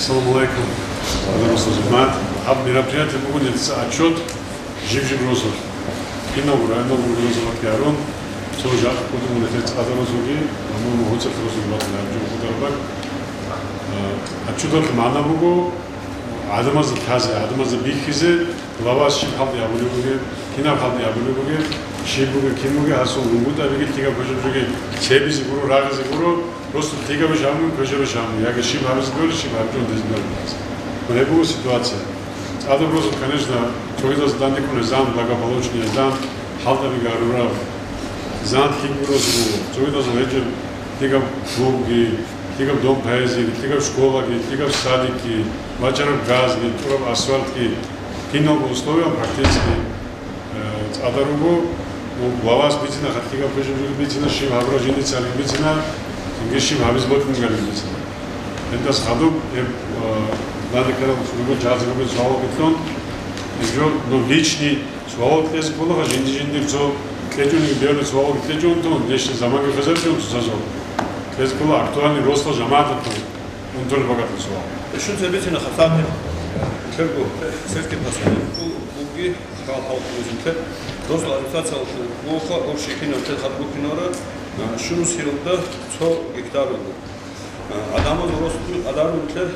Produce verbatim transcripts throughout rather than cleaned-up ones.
Ассаламу алейкум, хадур росулъ жамагӀат. Гьаб мероприятие буго нилъеца отчет жиб-жиб росулъ. Киналго районалго росулъги гьарун, цо жакъа кӀудун нилъер цӀадал росулъги, по-моему, гьоцӀалъ росулъ батана гьаб жо кӀудараб бакӀ. Э, отчеталъ магӀна буго гӀадамазда лъазе, гӀадамазда бихьизе, главас щиб хӀалтӀи гьабулеб бугеб, кинаб хӀалтӀи гьабулеб бугеб, щиб бугеб, кин бугеб, гьасул рунгутӀабиги, лъикӀаб квешаб жоги цебизе гуро, рагъизе гуро, просто лъикӀабищ гьабун, квешабищ гьабун, яги щиб гьабизе гуро, щиб гьабичӀого дизе гуро. Ну, гьеб буго ситуация. ЦӀадаб росулъ, конечно, цогидазда данде ккун гьезан благополучный, гьезан хӀалтӀабиги гьарураб, гьезан лъикӀаб росулъ буго, цогидазул гьечӀеб лъикӀаб клубги, лъикӀаб дом поэзииги, лъикӀаб школаги, лъикӀаб садикги, бачараб газги, тӀураб асфальтги, киналго условиял практически, э, цӀадар руго, ну, главас бицина, хатӀ лъикӀаб квешаб жоги бицина, щиб гьабураб жиндицайин бицина, цинги щиб гьабизе бокьун бугебин бицина. Гьелдаса хадуб гьеб, э, данде ккарал руго, чӀазе руго суал бицун, гьеб жо, ну, личный суал кьезе ккола, жинди-жиндир цо кьечӀониги бегьула, суалги кьечӀун тун, дечӀин заманги хвезарчӀун цоцазул. Кьезе ккола актуальный росла жамагӀаталъул. Унтулеб багатун суал. Щун цебецина хатӀабе, лъелго сельский поселок буги, хал-хал кулусин лъел, росла администрациялъул буха, общий кинаб лъел хадуб кинабра, а, щун сиралда цо гектар буго. А, гӀадамаз росла кьадарун лъел,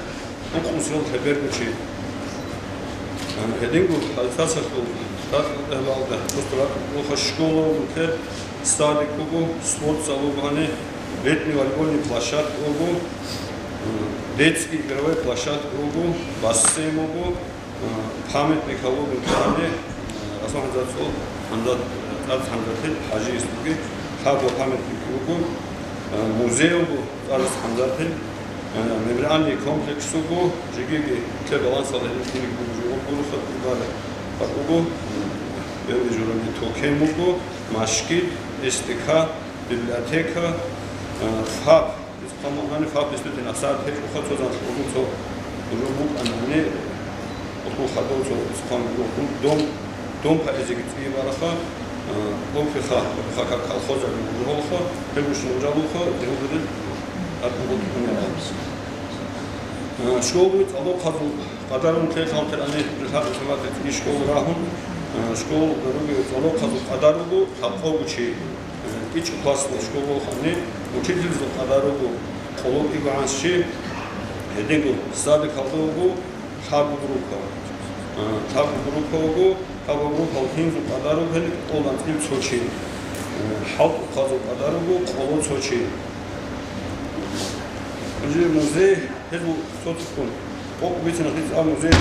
букъун сирал лъеберго чи. А, гьединго администрациялъул тӀахьалда, просто ракӀ буха, школа буго лъел, садик буго, спортзал буго гьаниб, летний волейбольный площадка буго, м, детский игровой площадка буго, бассейн буго, м, памятник гьабулеб буго гьаниб, м, Расул ХӀамзатил, ХӀамзат, ТӀарцӀ ХӀамзатил ХӀажиевил бугеб лъабго памятник буго, м, музей буго ТӀарцӀ ХӀамзатил, м, мемориальный комплекс буго, жеги-жеги лъеб балансал гьелъул кинаб буго, жугьутӀ буго, хатӀ буго, м, гьев журабги токем буго, машгид, СТК, библиотека, э, ФАП, исхъамухъани ФАП, действительно, асар гьечӀоха цо занлъ угу цо, уже букӀана, гьаниб, хадув цо исхъан, дом, дом поэзииги цӀияб араха, э, Опиха, Опиха как колхоза уже гьолха, гьеб гьучӀун уже гьолха, гьеб уже ат угу тӀунила. Э, школу цӀалохъазул къадарун лъелъал терани, рилъа-, рилъа-, школу рагьун, э, школу даруги цӀалохъазул къадар руго лъабкъого чи. КӀичӀ классалъул школалъухъани учительзул къадар руго къоло кӀиго гӀанс чи, гьединго садикалда вуго лъабго группа. А, лъабго группа вуго, лъабго группал киназул къадар руго гьениб кӀоло анцӀил цо чи. А, хӀалтӀухъазул къадар руго къоло цо чи. Уже музей, гьезул цо-цоккун къокъ бицина дица музей,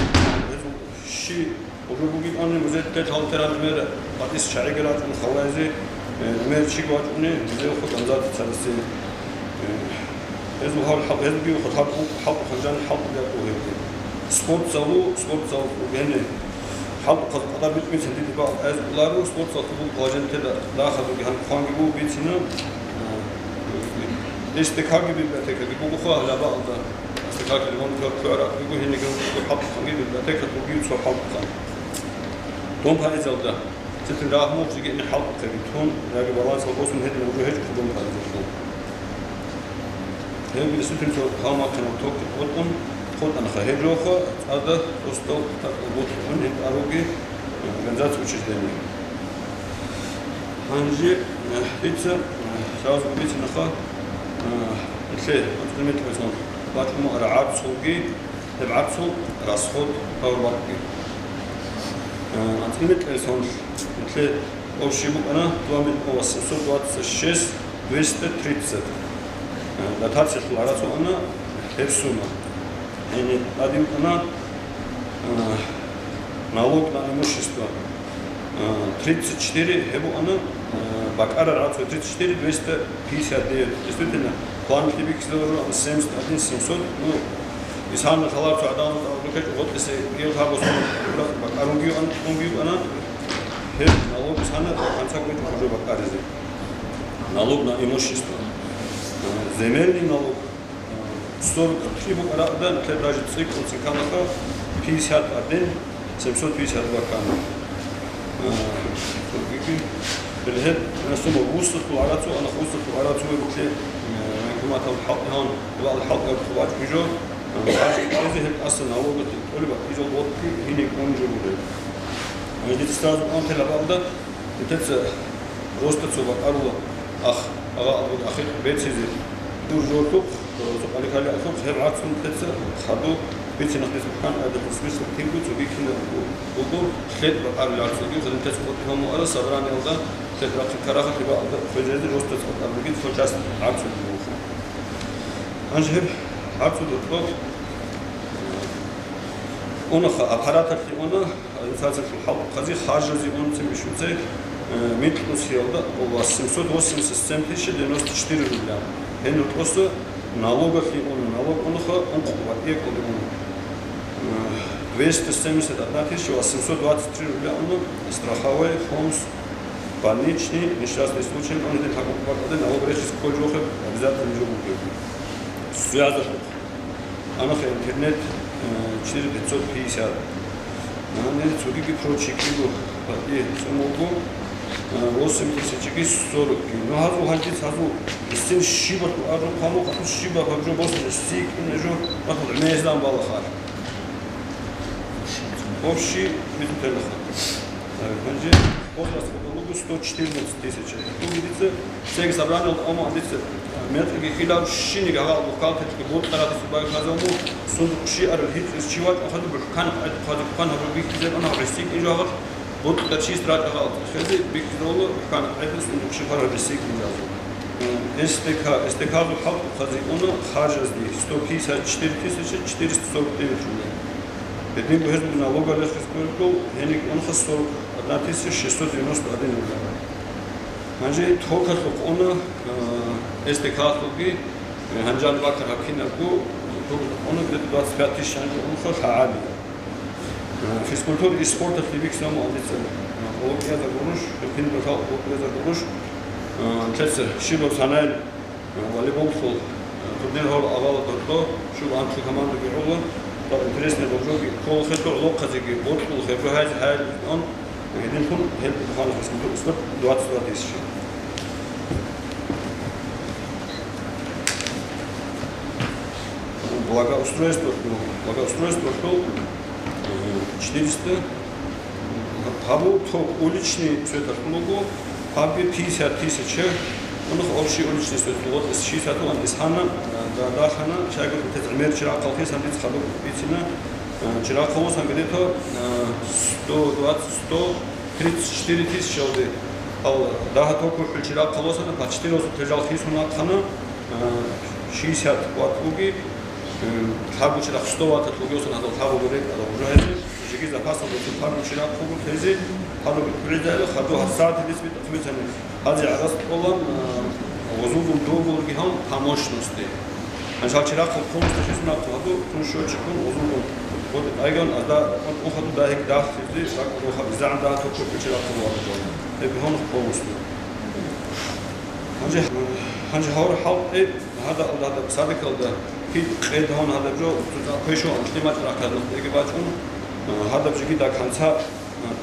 гьезул щи Уже бугебани музей лъалтеран мер батӀис чагӀиги рачӀун халайзе, э, мер чиги вачӀуни, музейхъо ганзаца царасе. Э, гьезул гьал-, хӀал-, гьезулги хӀал-, хӀал-, хӀалжан хӀалтӀулеб бугебги. Спортзалу, спортзал бугени. ХӀалтӀухъаз къадар битӀун цин диде бакъ гьез улару, спортзал буго положениеда дахадуги гьан хъванги буго бицина. Э, эс дэ ка-ги библиотекаги буго хъа гьалабаалда. Асликак ремонт ккараб буго, гьениб буго хӀалтӀухъанги библиотека бугев цо хӀалтӀухъан. Дом поэзиялда цитин рагьму жигини хӀалтӀухъеги тун, яги балансал босун гьедин уже гьечӀо дом поэзиялъул. Гьеб бисутин цо гьалмахъинал ток бутӀун, хутӀанха гьеб жоха, цӀада, устал, так, бутӀун, гьеб аруги, организация учреждения. Гьанже, э, дица, э, сразу бицинха, э, лъе, анцӀила мекъабазул бачӀун буго гӀарцулги, гьеб гӀарцул расход гьабураб бакӀги. Э, анцӀила мекъабазул лъе общий букӀана два миллиона восемьсот двадцать шесть двести тридцать. Э, дотациялъул гӀарацул ана гьеб сумма. Гьениб гьадин ана, э, налог на имущество, э, тридцать четыре, гьеб ана, э, бакӀараб гӀарцул тридцать четыре двести пятьдесят девять. Действительно, план лъибикизда уже семьдесят один семьсот, ну, исана лъалар цо гӀадамал тӀагӀурухъе гъотӀисе гьев гьаб бакӀарунги ан-, унги ана, гьеб налог исана канцак уже бакӀаризе. Налог на имущество. Э, земельный налог. Сорок три букӀараб, даже цӀикӀкӀун цинканаха пятьдесят один семьсот пятьдесят два ккана. Э, гьеб, гьеб, сумма вуссухъ гӀарацу, ана вуссухъ гӀарацу вугеблъи, э, военкоматал хӀалтӀигьан, вал хӀалтӀигьаб хъубач бижо, Гьанже гьел тӀаса налогатил тӀолеб батӀизал гъоркьги гьениб унжугурел. Гьанже дица сразу анлъила балда, нилъеца просто цо бакӀарула, ах, агъа абун ахир беццизе дур жорлъухъ, цо къали-къали ахлухъ, гьеб гӀацун нилъеца хадуб бицинахъ децӀухъан гӀадатил смыслаб тинго цоги кинаб буго, лъед бакӀарулел гӀацулги, нилъеца къотӀи гьамуара собраниялда, лъед рахъин карагьалъи бакӀалда хвезезе просто цо бакӀарулги цо часть гӀацулги буго. Гьанже гьеб гӀацӀуду тӀо унаха аппараталъе уна, администрациялъул хӀалкъазе харжазе унцин бищунце, э, микьнусиялда ва семьсот восемьдесят семь тысяча девяносто четыре рубля. Гьенир тӀоса налогалъе уна, налог унаха ункъ ва тӀекӀалде уна. Э, двести семьдесят одна тысяча восемьсот двадцать три рубля уна страховой, хомс, больничный, несчастный случай, он один хӀакъукъ бакӀалде налог рехис кколчӀохъе обязательно жо бугеб. Связалъухъ. Анахъе интернет, э, четыре пятьсот пятьдесят. Ана цогиги прочие кӀиго, батӀи цӀумулго, э, восемь тысячги сорок. Ну, гьазул гьанжец гьазул, истин щибалъул арру хъаму, хъаму щибал гьаб жо босун, сикӀин жо, махал гӀемеризан балахар. Общий битӀун терлаха. Гьанже возраст хутӀулугу сто четырнадцать тысяча. ХутӀулги дица цеги собраниялда амма дица метрги хилав щиниг гьагъал бухгалтерги бутӀараб субай хазавму сундукъ щиарал гьитӀис чи вачӀун хадуб бухъан гӀед хадуб хъан гьабу бихьизеб ана гьесик инжагъал бутӀа чи страт гьагъал хези бихьизавла бухъан гӀед сундукъ щи хъан гьесик инжагъал. С Т К, С Т К-зул хӀалтӀухъазе уна харжазде сто пятьдесят четыре тысяча четыреста сорок девять рублей. Гьединго гьезул налогалъе хӀисаб кколелъул, гьениб унха сорок одна тысяча шестьсот девяносто один рубль. Гьанже токалъухъ уна, э, С Т К-лъулги, э, гьанжал бакар гьаб кинабго, токалъухъ уна где-то двадцать пять тысяч гьанже унха лъагӀали. Э, физкультура и спорталъе бихьизабун гьандица, э, къуллукъиязда гуруш, гьеб кинабго лъал къуллукъиязда гуруш, э, лъеца щибаб санайл Волейболлъул турнир гьавула авала дордо, щуго анлъго командаги гӀоло, тӀад интересный гъоржоги ккола хӀетӀо гӀолохъазеги, бокьулаха гьеб жо гьайзе гьайилан, гьединлъун гьел хъвана физкультура спорт двадцать два тысячи. Благоустройство, благоустройстволъул, э, четыреста. Гьаб ток уличный светалъун буго, гьабги пятьдесят тысяча, унах общий уличный свет, вот шестьдесят вон исхана, да, дахана, чайгур тез гӀемер чирахъалхъи сандиц хадуб бицина, э, чирахъалу сан где-то, э, сто двадцать, сто тридцать четыре тысячи алды. Ал дагьа токур хӀул чирахъалу сана, почти розу тежал хисун ахъана, э, шестьдесят ватт буги, э, лъабго чирахъ сто ватт лугиосан гьадал лъабго рекӀ, гьадал уже гьезе. Жеги запасалда цо хадуб чирахъ буго лъезе, хадуб гьитӀулезайила, хадуб гьабсагӀат гьелдис битӀахъ бицани. Гьази гӀарац кьолан, а, гъозулгун довгулги гьан по мощности. Гьанжал чирахъ полностью хизмат хадуб, тун щочикун гъозулгун. Вот айган азда ухаду дагьик дахлизи, так роха бизан да токур чирахъ буго. Эбигьон полностью. Гьанже, гьанже гьавр хӀалтӀи гьада алда, гьада садикалда кид къед гьавун гьадаб жо, цо квешо анлъи мачӀ рахъад нух деги бачӀун, гьадаб жиги даг ханца,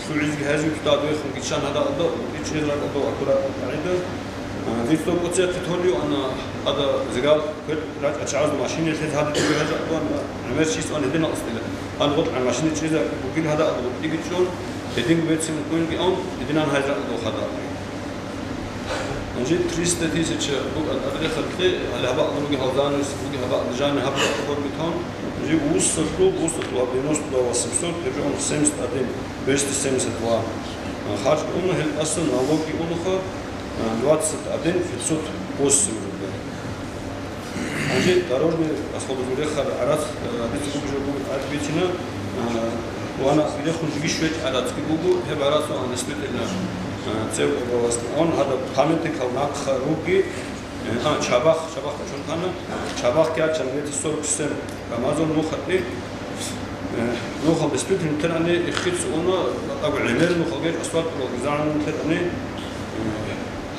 лъугӀизги гьезги туда дойхун гичан гьада алда, ичӀез ракӀалда аккуратно гьарида. Дицо кӀоцехъе толио ана ада зигал квер рачӀа чагӀаз машиналъез гьадин гьеза гӀумер шис ан гьедин алъ стила. Ан гъутӀа машина чӀеза бугил гьада алда гъутӀиги чӀун, гьедин бецин кӀунги ан, гьединан гьайза алда хада. Гьанже триста тысяча буго адресалъе, гьале гьабаъ буги гьалзанус, буги гьабаъ лежани гьаб рахъ битан. Гьанже уссалъул, уссалъул девяносто два восемьсот, гьеб жо семьдесят один двести семьдесят два. Харж уна гьел тӀаса налоги унха, двадцать один пятьсот восемь рублей. Гьанже дорожный расходы рехар гӀарац, э, дица бугеб жо буго тӀад бицина, э, вана бирехун жиги щвечӀ гӀарацги буго, гьеб гӀарацу ан действительно, э, цев властный. Он гьадаб памятникал нахъа руги, э, а, чабах, чабах качун хана, чабах кячан двести сорок семь Рамазан нухалъе, э, нухал действительно терани иххиц уна, тӀагу гӀемер нухал геч асфальт урал гизагӀан терани, э,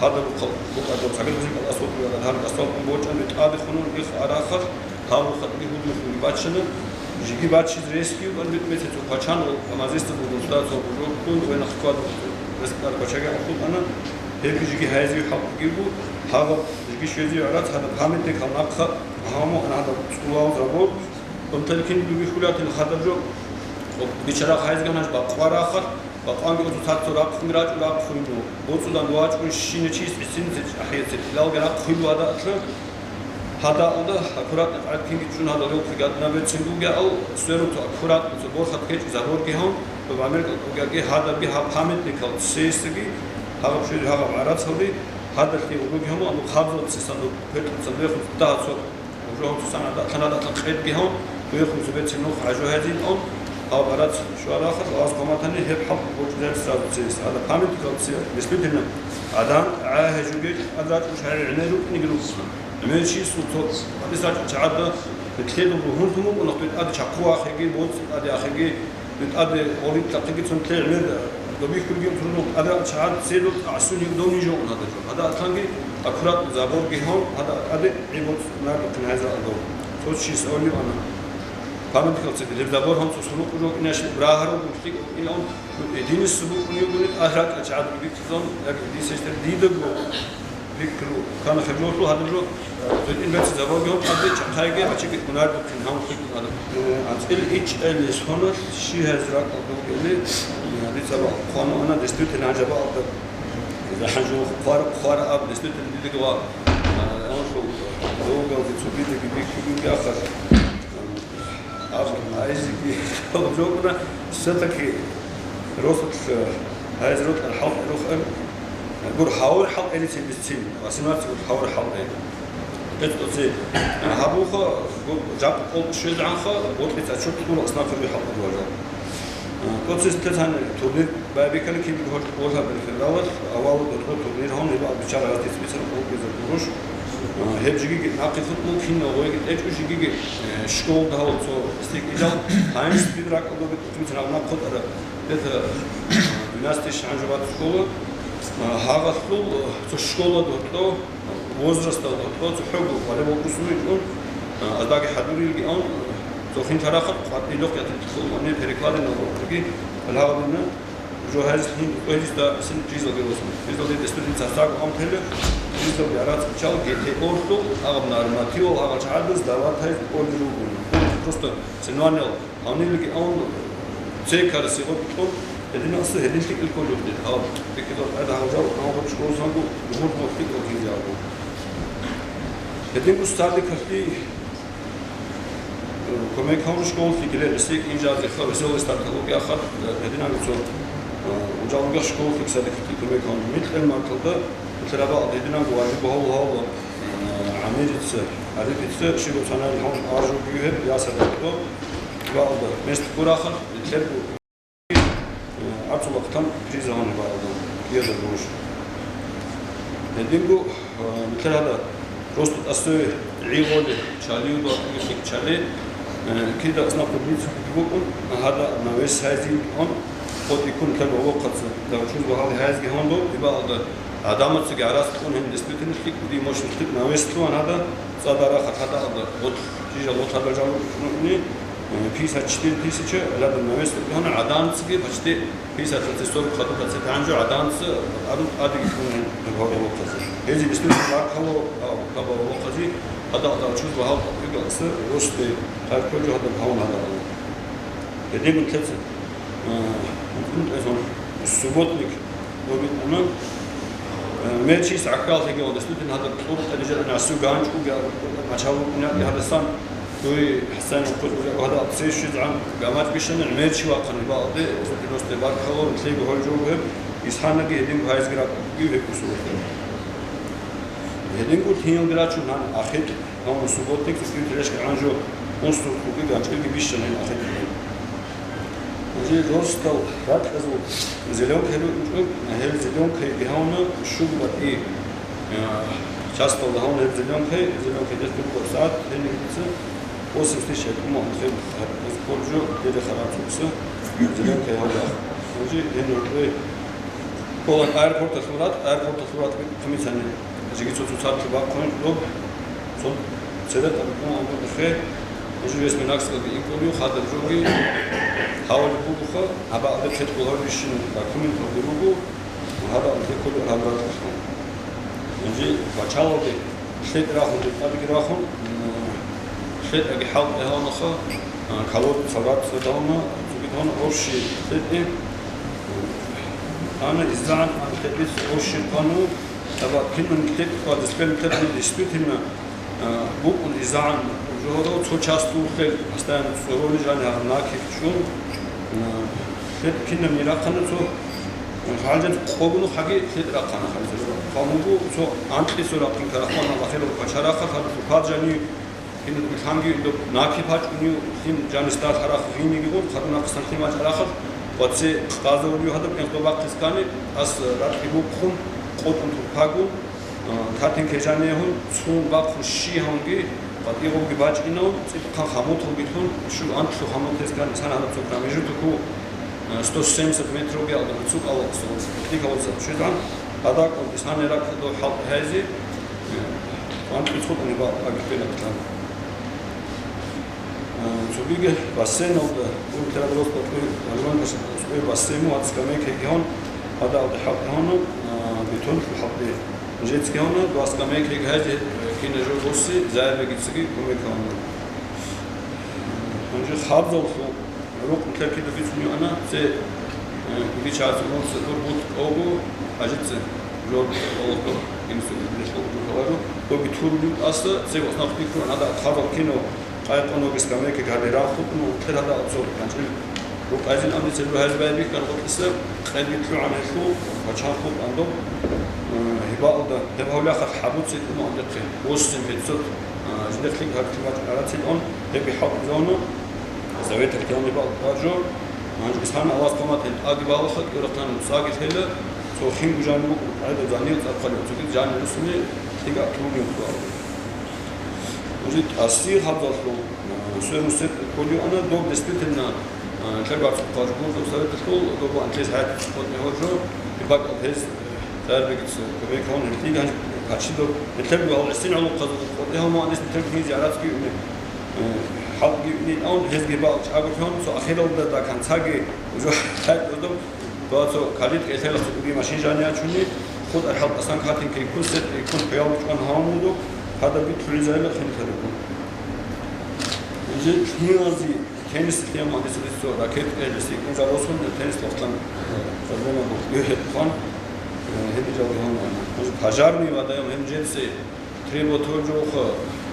Гьадаб букъа-, букъадаб цагъи бузикъал асфальт бугеб гьаниб асфальт бочӀан бетӀаде хунун их арахалъ, гьав рухъалъги гьудуллъунги бачана, жиги бачиз ресги юкъан бетӀер цо пачан ва мазесда бугун цо бужо ккун ва нахъ квад ресги пачаги ахутӀана, гьебги жиги гьайзе хӀалкъги буго, гьаб жиги щвезе гӀарац гьадаб памятникал нахъа гьаму ана гьадаб цӀулал забор, Унталкин дуги хулатил хадаб жо, бичара хайзган гьаж бакъварахъал, бакъванги оцу цацу рахъун рачӀу рахъуйну, боцӀудан вачӀун щине чис гӀисинзе ахӀиеци лалги рахъуй вада атлан. Гьада алда аккуратно къайткинги чӀун гьада левхъи гадна берцин бугеал, сверун цо аккуратно цо борхат кечӀ заборги гьан, то бамер кӀалкӀугаги гьадаби гьаб памятникал цесаги, гьагъаб шури гьагъаб гӀарацалди, гьадалъе уруги гьаму, аму хабзалци сану петӀуцан вехун дагьа цо Гьужо гьанцо санада, лъанада лъан къедги гьав, дуехун цебецин нух гьажу гьезин он, гьав барац шуарахъа, гьаз хъаматани гьеб хӀалкъ бочӀизари сразу цес. Гьада памятникалци, действительно, адам гӀа гьежугеч, адрачӀу шагьи гӀемер рукӀиниги рукӀуна. ГӀемер чи су цо, гьадис рачӀа чагӀада, бетлъедул ругьун тумукъуна, хтуй тӀаде чахъу ахиги, боцӀи тӀаде ахиги, БетӀаде гъоритӀахъеги цун лъе гӀемер добихьулги цун адра чагӀад цедул гӀасуни дов нижо ун гьадажо. Гьада атланги аккуратно заборги гьав, гьада тӀаде гӀибоц нардухъин гьайза алдов. Цо чи савли ана. Памятникал цеде гьеб забор гьанцо сунукъу жо инаш брагьарал гуллъи ин он, ну, единство букӀун югуни, агьракӀа чагӀад битӀизон, як единство дидаго. Пикру, кана хебжолъул гьадаб жо, гьедин беци забалги гьоркьаде чахъайги гьачи гьунар бухъин гьанкъи гьадаб. Э, анцӀил ичӀели соналъ щи гьез ракӀалда вукӀели, э, дица ва хъван ана, действительно, гьанжаба алда. Гьанжу хъвар, хъвар аб, действительно, дидаги ва, э, анлъу, довгалги цогидаги бихьуги ахар. Аб, айзиги, жокна, все-таки росулъ, э, гьайз рокьа хӀалкӀ рухӀен, гур гьавур хӀалкӀ элицин бицин, восемнадцать гур гьавур хӀалкӀ эл. ГьецӀоци, э, гьабуха, гур жакъа къолтӀу щвезегӀанха, гъоркьица чурт кьула аснахъе руй хӀалкӀ ругьажал. Э, тоцис тетан турнир байбикали киб гьоркь гъолаб февралалъ, авал гъоркь турнир гьавун, гьеб бичара гьатис бицан къолкьизаб гуруш. Э, гьеб жигиги нахъе хутӀун кинал гъойги тӀечӀу жигиги, э, школда гьавал цо стикӀидал, гьанж спид ракӀалда битӀун цинагъна хъутӀара. Это, э, двенадцать тысяч гьанжубат школа. Э, гьагъалъул, э, цо школа дуртӀо, возрастал дуртӀо, цо хӀого, вале вокрусун итӀун, э, аздаги хӀадурилги ан, э, цо хин тарахъа къватӀилухъ ятилъул, ане перекладина вокруги, гьагъалина. Жо гьезлъин кӀвезда син жизалги росун. Жизалги дестудин цацаго амтеле, жизалги арацӀичал гете орто, агъаб нормативал агъачагӀадаз даватайз орги ругун. Просто синванил гьанилги аун цекараси гъоркьун, гьединасда гьединлъи кӀилккун журтӀи. Гьав, бикьидал гӀадагьалжал, гьав гъоркь школсанго, гьурматли кӀалгинжаго. Гьедин устарди калъи Кумек гьавун школалъе гиле гӀиси инжазе хаб веселый старт гьабуги ахад, э, гьединаб цо, э, уджалугех школалъе ксадихъги кумек гьавун. Микьел марталда микьерабаал гьединаб важиб гьаву гьавула, э, гӀамирица, гӀарифица, щиб цанай гьавун аржуги гьеб ясадихъго, баалда мест ккурахад, микьерго. Э, арцул вахтан призован баалда, киязда гуруш. Гьединго, э, микьерада просто тӀасове гӀигъоли, чалиуда, гьикъ чали, э, кида асна публици букӀун, гьада навес гьайзин он, хъотӀиккун ккел гъолохъаца, дарчун гьал гьайзги гьондо, ибаалда, адамацаги арас кьун гьин действительно лъикӀ, куди мощный лъикӀ навес лъугьан гьада, цӀадарахъа хадалда, вот, жижа вот гьада жал рукӀуни, Э, пятьдесят четыре тысячи рядом навес лъугьана, гӀаданцаги почти пятьдесят процентов, сорок процентов гьанжо гӀаданца ару тӀадеги ккун гьаб гьоркьоса. Гьезие бистуса баркало, а, каба гьоркьози, гьадал чуз багьал тӀадеги росте, гьар кочо гьадаб гьавун гьадал. Гьедин лъеца, э, субботник, Добитана, э, мечис гӀахьал лъегиял дестутин гьадаб кьуркьа нижер гӀанасу ганчӀуги начало куняти гьадасан дуй ХӀасан хъулугӀ гьадаб цей щвезгӀан гамат бишани мечи вахъани балде, росте баркалло, лъего гьолжо гьеб, исханаги гьедин гьайзги ракӀги гьеб кусурухъе. Гьедин гурт гьинилги рачун гьан ахир. Гьанна субботник цӀикӀкӀин тележка гӀанжо унсдур хъуги ганчӀилги бищана гьел ахирги. Гьанже росдал ракьазул зеленка гьел рукӀинчӀо, гьел зеленкаги гьавна шугбатӀи, э, часталда гьавна гьел зеленкай, зеленкай дес дургъаб сагӀат, гьениб дица восемьдесят тысяч гьекъума гьанхъе гьаб-, гьаб-, гьаб жо, деде хараб цукса, зеленкай гьавда. Гьанже гьенир рукӀуй. Ккола аэропорталъул ракь, аэропорталъул ракь хъумицани жеги цо-цо царцу бахъун доб, цо церетӀа букӀун амру ихе, уже вес Минакскалги икӀулев, хадаб жоги гьавали бугоха, гьабаалде петӀ гьаврищин документалги руго, гьабаалде кколев гьаб ракьалъун. Гьанже бачалалде лъетӀ рахун, тӀадги рахун, м, ЛъетӀаги хӀалтӀи гьавнаха, а, колодец цаврат цӀедавна, цогидавна орши лъетӀи. Ана иззагӀан ан лъетӀис орши къану, аба кинан лъетӀ къвадис бен лъетӀи действительно, а, букӀун иззагӀан жогьоро цо част вухел, постоянно цӀороли жани гьарнакиб чӀун, а, лъетӀ кинаб мирахъана цо, гьалжал къогунухъаги лъетӀ рахъана хӀалжал. Хъамугу цо анкьисо рахъин карахъана бахирал пачарахъа хадур пад жани Киналго лъанги доб наки пачӀунив лъим жанис далъарахъ гьинигигун, хадуна хъсан лъим вачӀарахъалъ, ва цо къазавулев гьадаб кӀенкъо бахъискани, ас ракьги бухъун, къотӀун турпагун, а, татин кежаниягьун, цун бахъун щи гьавунги, къватӀигъунги бачӀинавун, цӀикӀхъан хамуталги лъун, щул анлъу хамутескан сан гьадаб цо промежуток ву, а, сто семьдесят метровги алдан цукъ алла, сто лъикалаца щвезгӀан, гьадакӀун исани ракьалда хӀалтӀи гьайзи, Анкьи цӀутӀани ба-, агитбела кьан. А, цогиги бассейналда, унтера просто кьуй, Валерон Пашаскуй бассейну ат скамейка гьон, ада алда хӀалтӀи гьону, а, бетон хӀалтӀи. Жецки гьону, два скамейка гьайзе, э, кина жо босси, заявлегицаги кумек гьону. Унжи хабзаллъу Рукъ теркида бицунев ана, це, э, иличаца мурса дур бут кӀого, ажица жор Аллагьго, инсу бихло жухалару, боги турулив аса, це васнах пикру ана да хабар кино, къайкъа ноги скамейка гади рахут, ну, тер гьада ацо, ганчил. Рукъайзин амни це жухайз бай бихкан гъутиса, къайби тлугӀан гьелъул, пачан хут андо, э, гьибаалда, гьеб гьавляхъа хабуци кӀуну андехъе, восемь пятьсот, э, жидехълъи гьаркьи бачӀ арацин он, гьеб бихӀал зону, Заветалъ кигьанибал бажо, гьанже исхӀан Аллагьас хъаматин тӀаги балаха, кӀурахъан нуцаги лъела, цо хин бужани букӀун, гӀедаб жанир цӀакъали цогид жанир русуни лъикӀаб кьугин ккола. Нужи тӀаси хабзалъул, а, сверун сет кколиуана, доб действительно, а, лъебацӀ хъваж гурдаб советалъул, доб анлъес хӀайтӀ цӀикъотни гьоржо, и бакӀал гьез, э, царбигица кумек гьавун гьелъи гьанж качидо, гьелъелго гьал гӀисин гӀолохъазул къотӀи гьав мугьанис нилъер гьизи гӀарацги уни. Э, хӀалтӀги винин авун, гьезги бал чӀаго лъун, цо ахиралда да канцаги уже хӀалтӀудум, ва цо калит кӀелъелас уги машин жани ячуни, хутӀа хӀалтӀасан катин кайккун, сет кайккун хӀиял чӀван гьавун вуго, гьадаб битлъугӀизайила хинтаригун. Уже лъимази теннис лъимадис рицо ракет кӀелес икӀун жаросун, теннис вахтан, э, проблема буго. Гьеб хъван, э, гьеб жал гьавун ана. Уже пожарный ва даим гьем жеце Требовать гьоржухъа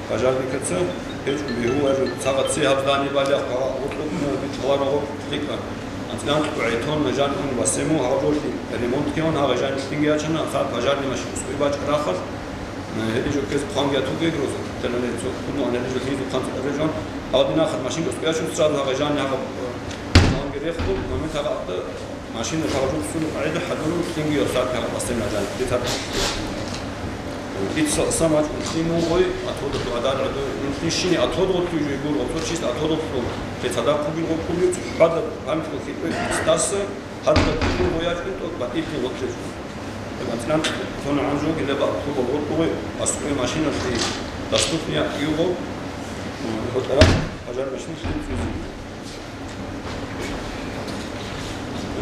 пожарникаца, гьечӀо бегьу гьаржу, цагъа ци гьаб здание балагь, гъоркьухъ битӀаларо гъоркь лъикӀа. АнцӀила анкьго гӀетон жан ун басему гьалжолъи ремонт кигьун, гьагъа жан лъинги ячана, хъа пожарный машин ускӀуй бачӀарахъалъ, э, гьедин жо ккез хъванги ятуге гроза. Тенане цо хъуну анали жо лъизе хъанцӀ гьабе жан. Гьадинахъа машин ускӀуй ячун, сразу гьагъа жан гьагъа, э, хъванги рехун, момент гьагъа атта Машина тавжур сун гӀеда хӀадурун лъингио саркагъа къасдина жан. Бетар. Дица самач лъимугъой, атодо гӀадар гӀадо, лъишини атодо тужи гуро, то чист атодо лъун. Те цадахъ бугин гъо кулиц, хӀада памятку хитӀой стаса, хӀада кулин гъояч битӀо, батӀилъи гъотлъеч. Ватнан тона анжоги леба клуба гъотӀугъой, аскӀой машиналъи доступния юго, гъотӀара пожар машиналъи цӀузи.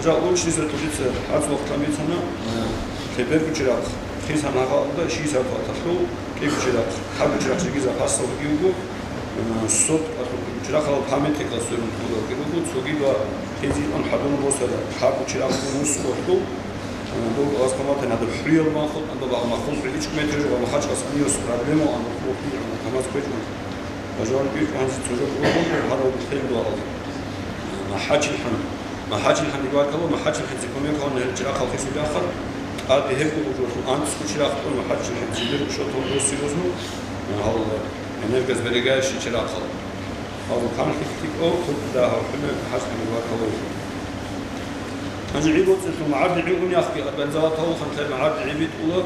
Жа улчниса тулица гьаз вахтан бицана, э, лъеберго чирахъ, хисан гьагъалда ши сагӀат вахталъул, кӀиго чирахъ, хӀаго чирахъ жеги запасалги вуго, э, сот кӀалъул кӀиго чирахъ гьал памятникал сверун кколалги руго, цоги ва хезил ун хӀадурун босара, хӀаго чирахъ мус къоркьул, э, дол васкаматан гьадаб хӀуял махун, гьадаб махун хӀуй ичӀ метр жо ва махачӀас аниос проблема, ан хӀуй ан камаз квечӀун. Бажарги гьанже цо жо кӀургъун гьарав бихьен дугьал. МахӀачилхӀан. МахӀачилхӀан дигвакала, МахӀачилхӀизе кумек гьавна гьел чирахъал хисулахъал, тӀаде гьеб гуржулъул анцӀго чирахъ тӀун МахӀачилхӀизе бир шотун досси рузму, гьал энергосберегающий чирахъал. Гьал канлъи ккикӀо, хутӀ дагьав хӀуме МахӀачилхӀан дигвакала. Гьанже гӀи боцӀелъул магӀарди гӀи унехъги организовать гьавулхъан лъай магӀарди гӀи битӀула.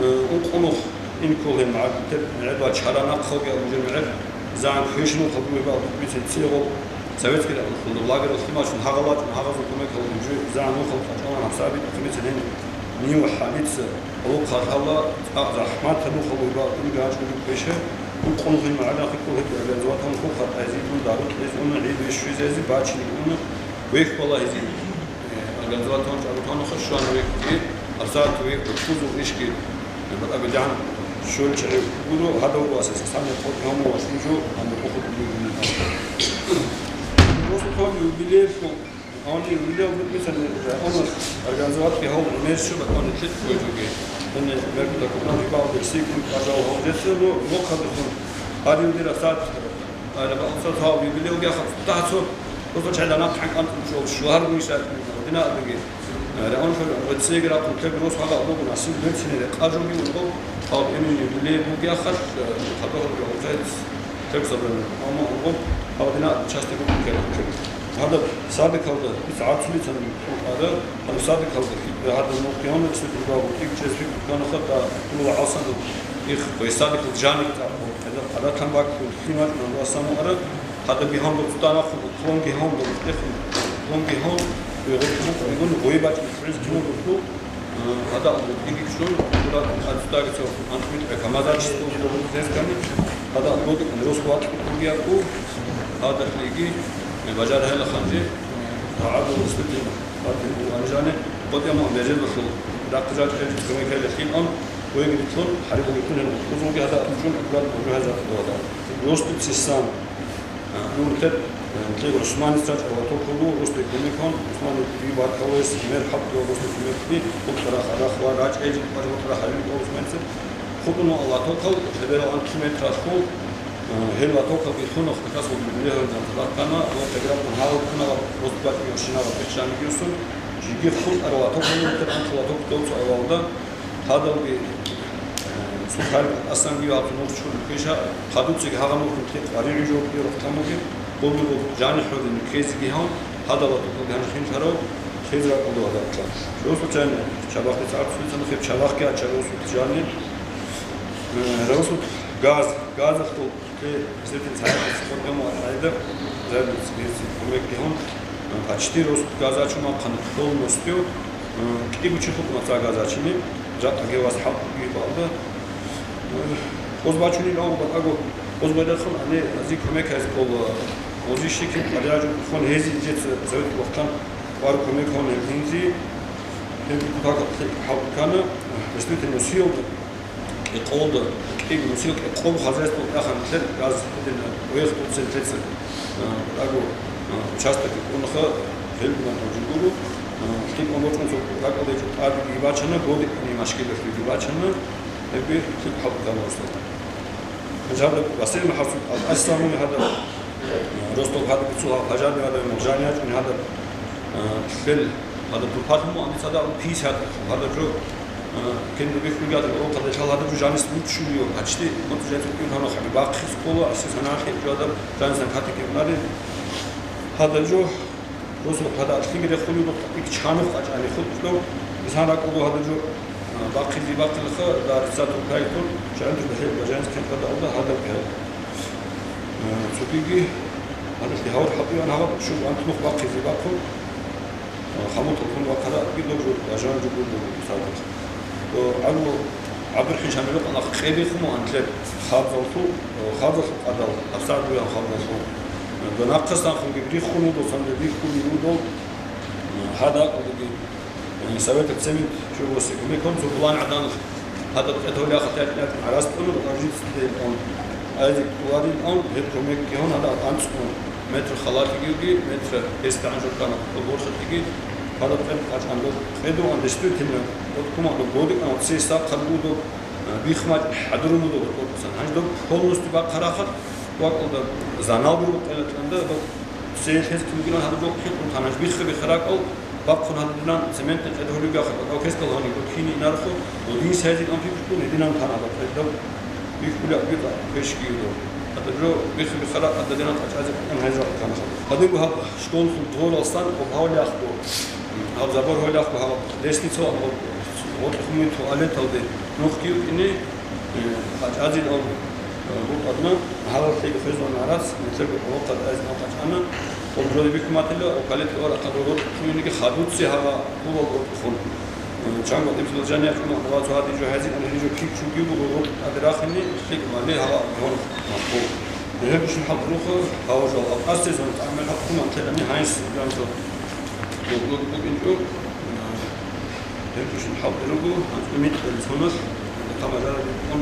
Э, ункъунухъ инкул гьеб магӀард-, гьеб мегӀерба чара нахъалги абу жо мегӀер, загӀан квешнухъалги гьеб абу бицин цигъо советский рахунда лагерь лъималъун гьагъал вачӀун гьагъазул кумек гьабун жо загӀан нухал къачӀалан гьабсаби бицин гьен нив хӀалица гьалухъа лъала цӀакъ захӀмат гьабухъалги гьеб абу гачӀун квеша. Ункъунухъ гьеб магӀард нахъ инкул гьеб организовать гьавун хъул хатӀайзи ун дару кьезе уна гӀи вещвизази бачине уна вехь балагьизе. Организовать гьавун чӀарутану хашуан векги, абсаат векги, хъузул ишги, батӀа бедегӀан Щолчагьи гуро, гьадав васас, сани къотӀи гьаму васин жо, гьанна къохо кӀудугуни. Просто юбилейлъун, гьанни юбилей букӀинцани, гьанна организовать гьав гӀемер щиб гьанна лъикӀ гьечӀоги. Гьанна меркуда кӀудал рибал берсикӀун къажал гьав жеце, но, но хадусан, гьарил дира сад, гьарил сад гьав юбилей гьахъа, тахцо, просто чайда нахъ хӀанкӀан чӀол, шугьар гуйсар, дина адуги. Рагьун хӀур гъеццеги рахъун ккеги рос гьала абугун асил берцинере къажуги унго, гьав эмин юбилей бугеяхъал, хадур гъецец тек сабрана. Амма унго гьав дина части букун ккела ккеги. Гьадаб садикалда ис гӀацулицан ара, гьадаб садикалда гьадаб мухъ гьавна исни турбабу, ик чес фикр кканаха, да, тулула гӀалсанду их, гъой садикал жаниб тӀакъу, гьадаб гӀадатан баккун, лъимал, нандуа саму ара, Гьадаб бигьан буцӀцӀанахъун, лъунги гьун, лъунги гьун, вегъур букӀун, гъой бачӀун, хӀуз кимун буцӀцӀу, гьадаб бугиги чӀун, гура хъацӀдаги цо анцӀбитӀа камазачис бугида буцӀцӀескани, гьадаб бугикӀун рос ватӀ бугиягу, гьадаб лиги, бажар гьела ханжи, гьадаб луслутин, батин буган жани, къотӀя муъан бежезулъул, рахъ жачӀ гьечӀ кумекалилъин ан, вегиритлъун, гьариб бугитун гьел узулги гьадаб чӀун, аккурат божу гьазаб бугада. Росту цесан. Нур тет, э, лъи Гъусманис рачӀа ва тохулу, русти кумекун, Гъусмани би баркалуэс, мер хӀатӀ ва русти кумекни, хутӀара хадахъ ва рачӀ эжи, пар хутӀара хӀалил ва Гъусманисеб. ХутӀун ва Алла тохал, лъеберал анкьи метралъул, э, гьел ва тохал бихунах, такас ва Гуглиев Жанталахъана, ва Теграпун гьал куна ва русти батӀи машина ва пехшани гиусун, жиги хутӀара ва тохал, анкьи ва тохал цо авалда, Гьадалги, э, сухари асанги ва нух чур квеша, хадуцги гьагъа нух нутӀи къваригӀи жо бирухъ тамуги, къуллугъ жани хӀури нукезиги гьав, гьадала тукъуги гьанжихин тарав, хез ракӀалда вадакка. Жо случайно, чабахъи царцули цана хеб чабахъги ача жо случайно. Э, Расул газ, газахъул Те, кстати, цархӀил цӀикӀкӀун гьаму архӀайда, зайдуц гьесие кумекги гьун, почти рос газачу махъана полностью, кӀибу чи хутӀун ца газачини, жакъа гевас хӀалкъги балда. Оз бачунин ав батӀаго, оз байдахъун ани ази кумек гьез ккола, ози щикил къаряжу хон гьези жеца завет вахтан квар кумек гьун гьел гьинзи, гьел кутак хӀалкъ ккана, действительно, сиёлда. КӀикъолда, кӀикъ, нусил кӀикъол хозяйство тӀахан лъел газ гьедин, ояс тӀуцин лъецин, а, агу, а, участок кӀунха, гьелгун гьанжи гуру, а, лъикӀ амбочӀун цо ракӀалдечӀо тӀадги бачана, годи кӀани машкилалъуги бачана, гьебги лъикӀ хӀалкъ гьабурасда. Гьанже гьаб Васил МахӀасул ал-Асламуни гьадаб, а, ростов гьадаб бицула пажарни гьадаб муржани ячӀун гьадаб, а, лъел гьадаб турпалъун мугӀан бицада пятьдесят гьадаб жо, Кин бихьулгадал, о, хъадилъал гьадаб жо жанис буччулио, почти, вот, уже цукин гьанахъ бахъис ккола, асес гьанахъе жо гьадаб жанисан катике унари. Гьадаб жо, росо хъада атлъиги рехулио, ик чанухъ къачӀани хутӀлъо, бизан ракӀалда гьадаб жо, а, бахъизе бахъилха, да, рицатун кайкун, жанис бихьи, жанис кин хъада алда гьадаб гьел. А, цукиги, гьадалъи гьавур хӀатӀуян гьаваб, шугъ анцӀнухъ бахъизе бахъун, Хамутал хун вахъарабги доб жо, важан жо гурдун садах. То гӀалу ГӀабдурахӀим Шамилухъ анахъ къебихъун анлъеб хабзалъул, хабзалъул къадал, гьабсагӀат буян хабзалъул. Донахъасан хунги биххун вуго, санде биххуни вуго, гьада кӀудиги, Советов цемент чугоси кумекун цо булан гӀадан Гьадаб къетолеяхъ тӀекӀнекӀ гӀарац тӀун, гъажицӀ тӀекӀун, айзик тӀуварилан, гьеб кумекги гьун, гьадаб анцӀгун метр халатигиги, метр гьесдагӀан журкана борхатиги, гьадаб къед къачӀан доб къедугӀан, действительно, доб куман доб бодикӀан, цей сахъал буго доб, а, бихмач хӀадурун буго доб кӀокӀусан. Гьанже доб полностью бахъарахъат, вакӀалда заналги рукъелатланда, доб цей лъез кумгилан гьадаб жо хӀикъун танаж бихха-бихха ракӀал, Бахъун гьадинан цементный кьед гьолюги ахъа кӀалкес калгьани гутхьине инарху, гъудин сайзил анпи бихьун гьединан тан абакъ гьедаб бихьули абикьа квешги юго. Гьадаб жо бихи-бихара гьададинан къачӀазе къукъун гьайза къукъанха. Гьадинго гьаб школалъул дворалсан гьаб гьавлияхъго, гьаб забор гьавлияхъго гьаб лестница ва гьаб гъоркьухъ муй туалеталде нухги йукӀине, Э, къачӀазил ав, э, букӀадна, гьалал лъеги хвезун гӀарац, метерго гьоркьад айз ав къачӀана, обжоли бихьуматила, окалил тӀура хъадургъор ккуниги хадуцци гьава хулал гъоркьухъун. Э, чанго ибзул жаният уна гъура цо гьади жо хӀези, ана гьижо кик чуги буго гъоркь адирахини, лъикӀ мали гьава гьон махбул. Гьеб бушин хӀалтӀуруха, гьава жал аб асезон тӀамил хӀакъ куман тедани гьайс ганзо. Гъоркь букӀинчӀо, э, Гьеб бушин хӀалтӀи руго, анцӀбумикьа инсанас, тамажара бикьун,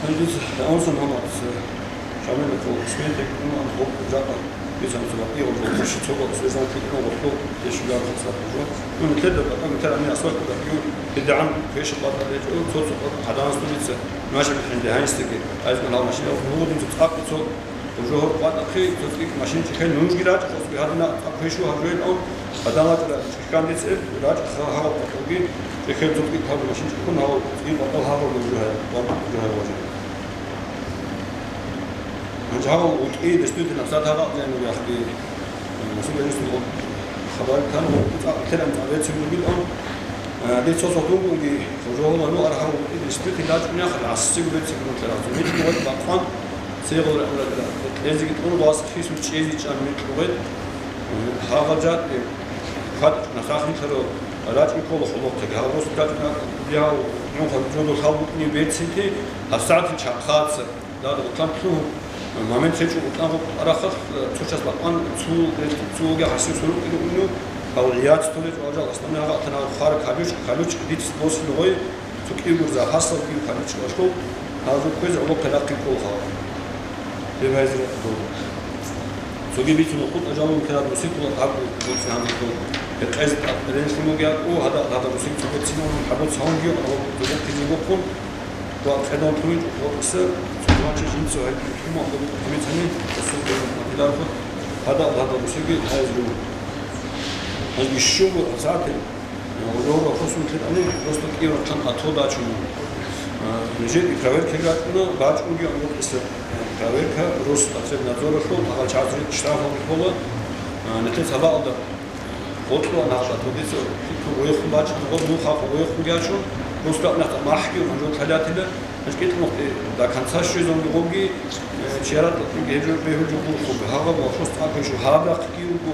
Гьанже дица Ансан гьамадаса Шамилахъул смертик кьун ан гъоркье жакъа дица анцӀила кӀиго жо хъущи цого свезан кьикьнун гъоркьо дешуляр хасаб жо. Ну, нилъеда батӀа нилъер ани асфальт кьун, гьедигӀан квеша къватӀа речӀо, цо-цо къватӀа хъаданас дица машина хӀинде гьанистеги. Айзгун гьал машина гьугъудинца цӀакъ цо жогьор къватӀахъе, цо цӀикӀ машина чӀехӀе, нужги рачӀа хосги гьадина цӀакъ квешу гьаб жоян ан, гьадан рачӀа чӀехӀан дица рачӀа гьагъаб къватӀалги чӀехӀел цо цӀикӀ гьаб машина чӀехӀун гьав цӀикӀ къватӀал гьагъаб жогьай, къватӀ жогьай важа. Гьанже гьав вукӀи, действительно, сад гьагъаб жайнур яхъги, э, мусул гьанисул хабар ккан, цӀакъ лъеран цӀа бецин бугил ан, э, децо содунгунги, хожогьула ну аргьав вукӀи, действительно, рачӀун яхъ гӀасиго бецин бугил лъеран. Микь вай бакъван, цегъул рагӀула кьезиги тӀун, вас хисун чӀези чӀан микь вай, э, гьагъа жат, э, кватӀ насахин лъаро, рачӀун ккола хӀолохъеги. Гьав рос рачӀун, я, нуха жодо лъал букӀни бецинти, гьабсагӀатил чахъаца. Дада, гъутӀан лъугьун, момент гьечӀо, гъутӀан гъутӀ арахалъ, э, цо час бакъван цу, цуги гьасив сорокъида уйну, гьав гӀияц толечӀо, гьав жал, основной гьагъа атана гьав хъара калючка, калючка диц босин гъой, цо кӀиго гурза, гьасав кӀиго калючка башлъул, гьазул кквезе гӀолохъе рахъин ккола гьав. Гьеб гьайзира дов. Цоги бицун хутӀа жалун ккараб русикула гьаб буцӀи гьанже дов. Гьекъезе тӀад ренлъун бугеб, о, гьада, гьада русик цо бецинан, хӀадуц гьавун гьев, гьав цо бецин бухъун, Ва кьедан туничӀо хлописа, цо вачи жинца гьайкин туман хутӀ гьамицани, асул гьамат махиларху, гьада, гьада, мусиги гьайз ру. Гьанги щугу асати, гьорра хусун кьитӀани, просто кӀияб рахъан ато дачуна. А, нижер и проверка гьечӀуна, бачӀунги амрукьиса, э, проверка, Роспотребнадзоралъул, агъа чагӀазул штраф гьабулъула, а, нилъер сабаалда. Гъоркьула нахъа, тудица пикру гъойхун бачӀун, гъоб нуха гъойхун гячун, русдакъ нахъа махӀги унжу лъалятила, гьанж кӀитӀмухъи до конца щвезанги гъобги, э, чиярат гьеб жо бегьул жо гурхъуги, гьагъаб ва хус тӀакӀуй жо гьаб рахъги вуго,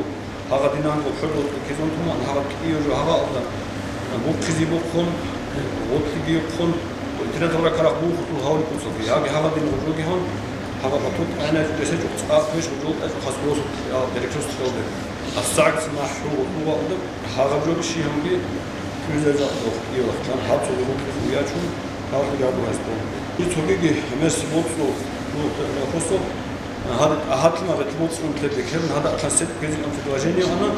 гьагъа динанго хӀодо кизун туман, гьагъа кӀио жо гьагъа алдан, э, бухъизе бухъун, гъотлъиги юхъун, интернет гьабра карахъ бухъун гьавли куцалги, яги гьагъа дин гъужуги гьан, гьагъа батут гӀенай ресечӀухъ цӀакъ квеш гъужул тӀачӀухъас босухъ, я, перекресток кьолде. АсцагӀкӀ цӀимахӀ хӀугъ угъалда гьагъаб жо щиб гьанги кӀвезаризахъ дохъ, иялахъ, гьаб цо гьугьу ячун, гьалъи гьабу гьайс дол. Ил цогиги гьемерси боцӀул, ну, хосо, гьад-, гьатлъи магъитӀи боцӀун лъеде ккелун, гьада атлъан сетӀ кквезегӀан предложение ана,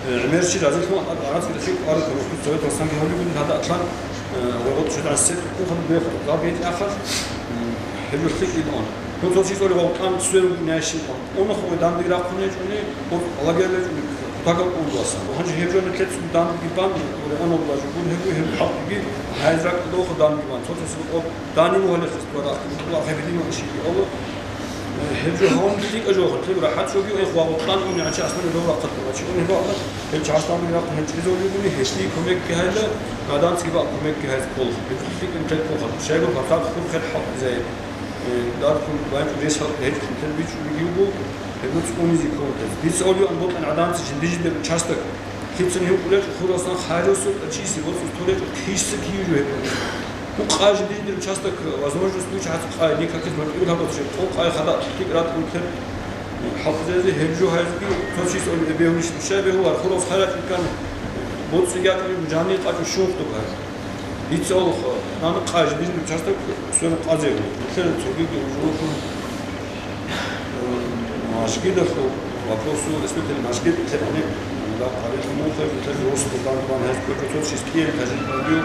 э, гӀемерчи разилъун, гьад арацӀи рехи кӀварухъ рухӀун Совет Ватсанги гьавлигун, гьада атлъан, э, гъоргъот шудан сетӀ ккун хадуб бехъ гъаб гьечӀахъалъ, м, гьеб жо лъикӀ ил ан. Ну, цо чи цӀоли гъавкьан суверун гунящин ан. Унахъ гъой данде рахъун гьечӀони, гъур лагерь гьечӀони, кутакаб кӀун васан. Гьанже гьеб жо нилъецун данде бан, гъур анал бажи гун гьеб, гьеб хӀакъги гьайз ракӀ дохъ данде бан. Цо-цо сукъоб дани мугьалихъ исторахъ, ва гьеб дима иши Аллагь. Гьеб жо гьавун лъикӀа жо гьатӀи рахӀат жоги, эх, ва гъутлан уни гьачи аслан дов рахъат ва чи уни ва гьеб часлан рахъ гьечӀизолигуни, гьелъи кумекги гьайла, гаданцги ва кумекги гьайз кколха. Гьеб лъикӀа нилъер кколха. Шайгун фасад хур хер хӀалтӀизай. Э, дадкун ванчӀун рес гьечӀ нилъер бичӀчӀулги вуго, гьеб цӀунизе кколха. Дица олиан бокьан гӀадамцин жиндир-жиндир участок. Кицун гьев кӀулечӀо хурасан хайрусу чиси боцӀус толечӀо киса киюжу гьеб. Ну, къай жиндир-жиндир участок возможность буч гьац къай, никаких мотивов гьабац жеб. Къо къай хада тӀикӀ ратӀун ккер. ХӀалтӀизезе гьеб жо гьайзги, цо чис оли эбегьулищ душа бегьулар, хурас хайрат иккан, боцӀи гьатӀи жани къачӀу шунх дукӀай. Дица олха, нана къай жиндир участок сверун къазе. Нилъер цогиги ужурлъун, э, мажгидалъул вопросу, республикалъул мажгид лъебани, да, къарилъун мухъе, нилъер рос Курбан Курбан гьез кочо цо чис кӀиел тажиб гьабиу,